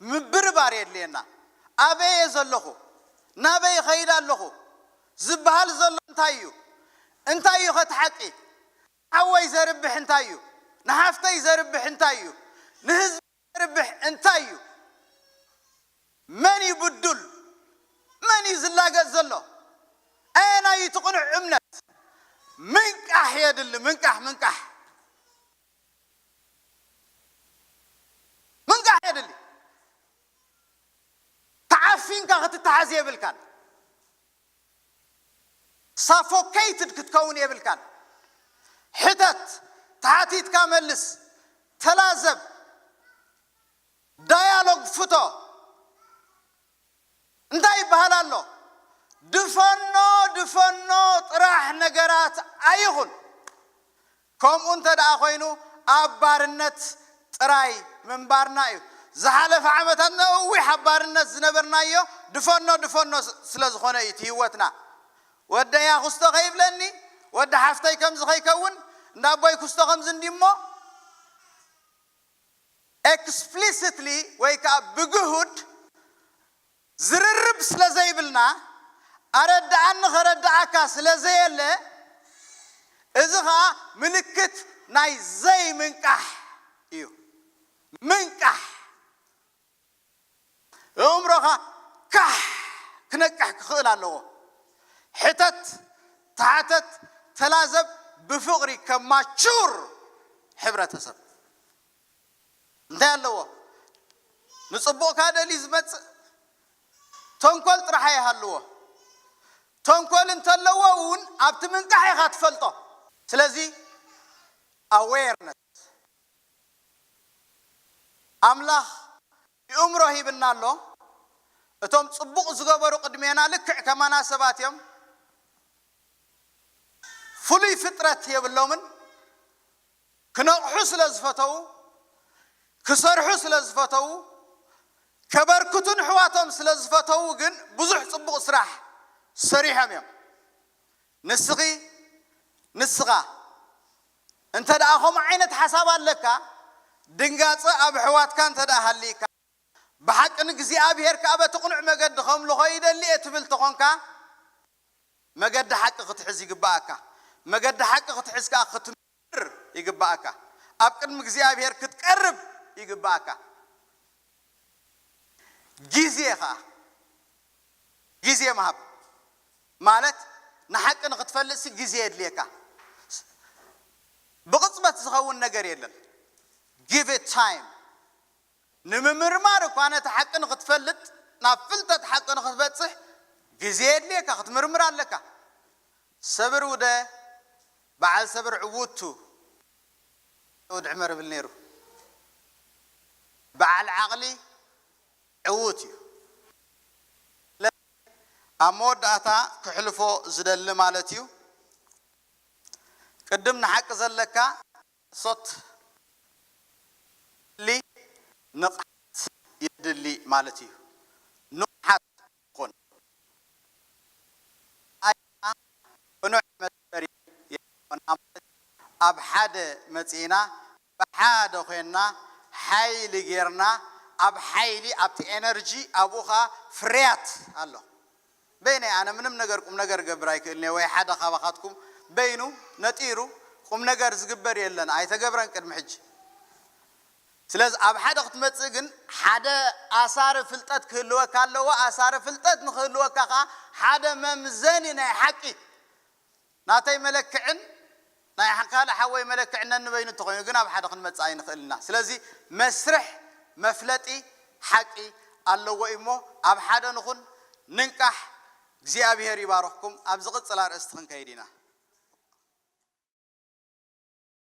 ምብርባር የድልየና። ኣበይ እየ ዘለኹ? ናበይ እኸይድ ኣለኹ? ዝበሃል ዘሎ እንታይ እዩ? እንታይ እዩ ኸቲ ሓቂ? ንሓወይ ዘርብሕ እንታይ እዩ? ንሓፍተይ ዘርብሽ እንታይ እዩ? ንህዝቢ ዘርብሽ እንታይ እዩ? መን እዩ ብዱል? መን እዩ ዝላገጽ ዘሎ? ኣየናይ እዩ እቲ ቅኑዕ እምነት? ምንቃሕ የድሊ፣ ምንቃሕ፣ ምንቃሕ። ምንቃሕ የድሊ። ተዓፊንካ ክትተሓዝ የብልካን። ሳፎኬይትድ ክትከውን የብልካን። ሕተት፣ ተሓቲትካ መልስ፣ ተላዘብ፣ ዳያሎግ ፍቶ። እንታይ ይበሃል ኣሎ? ድፈኖ፣ ድፈኖ ጥራሕ ነገራት ኣይኹን። ከምኡ እንተ ደኣ ኮይኑ ኣብ ባርነት ጥራይ ምንባርና እዩ። ዝሓለፈ ዓመታት ነዊሕ ኣብ ባርነት ዝነበርናዮ ድፈኖ፣ ድፈኖ ስ-፣ ስለ ዝኾነ እዩ እቲ ህይወትና። ወደይ ኣኹስቶ ከይብለኒ፣ ወዲ ሓፍተይ ከምዚ ከይከውን፣ እንዳ ኣቦይ ኩስቶ ከምዚ እንዲሞ፣ ኤክስፕሊሲትሊ ወይ ከዓ ብግሁድ ዝርርብ ስለ ዘይብልና፣ ኣረድኣኒ ከረድኣካ ስለ ዘየለ፣ እዚ ኸዓ ምልክት ናይ ዘይምንቃሕ እዩ። ምንቃሕ። ኣእምሮኻ ካሕ ክነቅሕ ክኽእል ኣለዎ። ሕተት፣ ተሓተት፣ ተላዘብ፣ ብፍቕሪ ከማቹር ሕብረተሰብ። እንታይ ኣለዎ? ንጽቡቕካ ደልዩ ዝመጽእ ተንኮል ጥራሕ ኣይሃልዎ። ተንኮል እንተለዎ እውን ኣብቲ ምንቃሕ ኢኻ ትፈልጦ። ስለዚ ኣዌርነስ፣ ኣምላኽ ይእምሮ ሂብና ኣሎ። እቶም ጽቡቕ ዝገበሩ ቅድሜና ልክዕ ከማና ሰባት እዮም። ፍሉይ ፍጥረት የብሎምን። ክነቕሑ ስለ ዝፈተዉ፣ ክሰርሑ ስለ ዝፈተዉ፣ ከበርክቱ ንሕዋቶም ስለ ዝፈተዉ ግን ብዙሕ ጽቡቕ ስራሕ ሰሪሖም እዮም። ንስኺ፣ ንስኻ እንተ ደኣ ከምኡ ዓይነት ሓሳብ ኣለካ፣ ድንጋጸ ኣብ ኣሕዋትካ እንተ ደኣ ሃልይካ፣ ብሓቂ ንእግዚኣብሄር ከኣ በቲ ቅኑዕ መገዲ ከምልኾ ይደሊ እየ ትብል ተኾንካ፣ መገዲ ሓቂ ክትሕዝ ይግብኣካ። መገዲ ሓቂ ክትሕዝ ከኣ ክትምር ይግብኣካ። ኣብ ቅድሚ እግዚኣብሄር ክትቀርብ ይግብኣካ። ግዜ ከኣ፣ ግዜ ምሃብ ማለት ንሓቂ ንኽትፈልጥሲ ግዜ የድልየካ። ብቕጽበት ዝኸውን ነገር የለን። Give it time። ንምምርማር እኳ ነቲ ሓቂ ንኽትፈልጥ፣ ናብ ፍልጠት ሓቂ ንኽትበጽሕ ግዜ የድልየካ፣ ክትምርምር ኣለካ። ሰብር ውደ፣ በዓል ሰብር ዕውቱ፣ ውድ ዕመር ይብል ነይሩ። በዓል ዓቕሊ ዕዉት እዩ። ኣብ መወዳእታ ክሕልፎ ዝደሊ ማለት እዩ። ቅድም ንሓቂ ዘለካ ሶት ሊ ንቕሓት የድሊ ማለት እዩ። ንቕሓት ይኹን። ኣይና ቅኑዕ መሰሪ የድልዮና ማለት ኣብ ሓደ መጺእና፣ ብሓደ ኮይንና፣ ሓይሊ ጌርና፣ ኣብ ሓይሊ፣ ኣብቲ ኤነርጂ፣ ኣብኡ ኸዓ ፍርያት ኣሎ። በይነይ ኣነ ምንም ነገር ቁም ነገር ገብር ኣይክእልን እየ፣ ወይ ሓደ ካባኻትኩም በይኑ ነጢሩ ቁም ነገር ዝግበር የለን፣ ኣይተገብረን ቅድሚ ሕጂ። ስለዚ ኣብ ሓደ ክትመጽእ ግን ሓደ ኣሳሪ ፍልጠት ክህልወካ ኣለዎ። ኣሳሪ ፍልጠት ንክህልወካ ከዓ ሓደ መምዘኒ ናይ ሓቂ፣ ናተይ መለክዕን ናይ ካልእ ሓወይ መለክዕን ነንበይኑ እንተኾይኑ ግን ኣብ ሓደ ክንመጽእ ኣይንኽእልና። ስለዚ መስርሕ መፍለጢ ሓቂ ኣለዎ እሞ ኣብ ሓደ ንኹን፣ ንንቃሕ። እግዚኣብሔር ይባርኽኩም። ኣብ ዝቕጽል ኣርእስቲ ክንከይድ ኢና።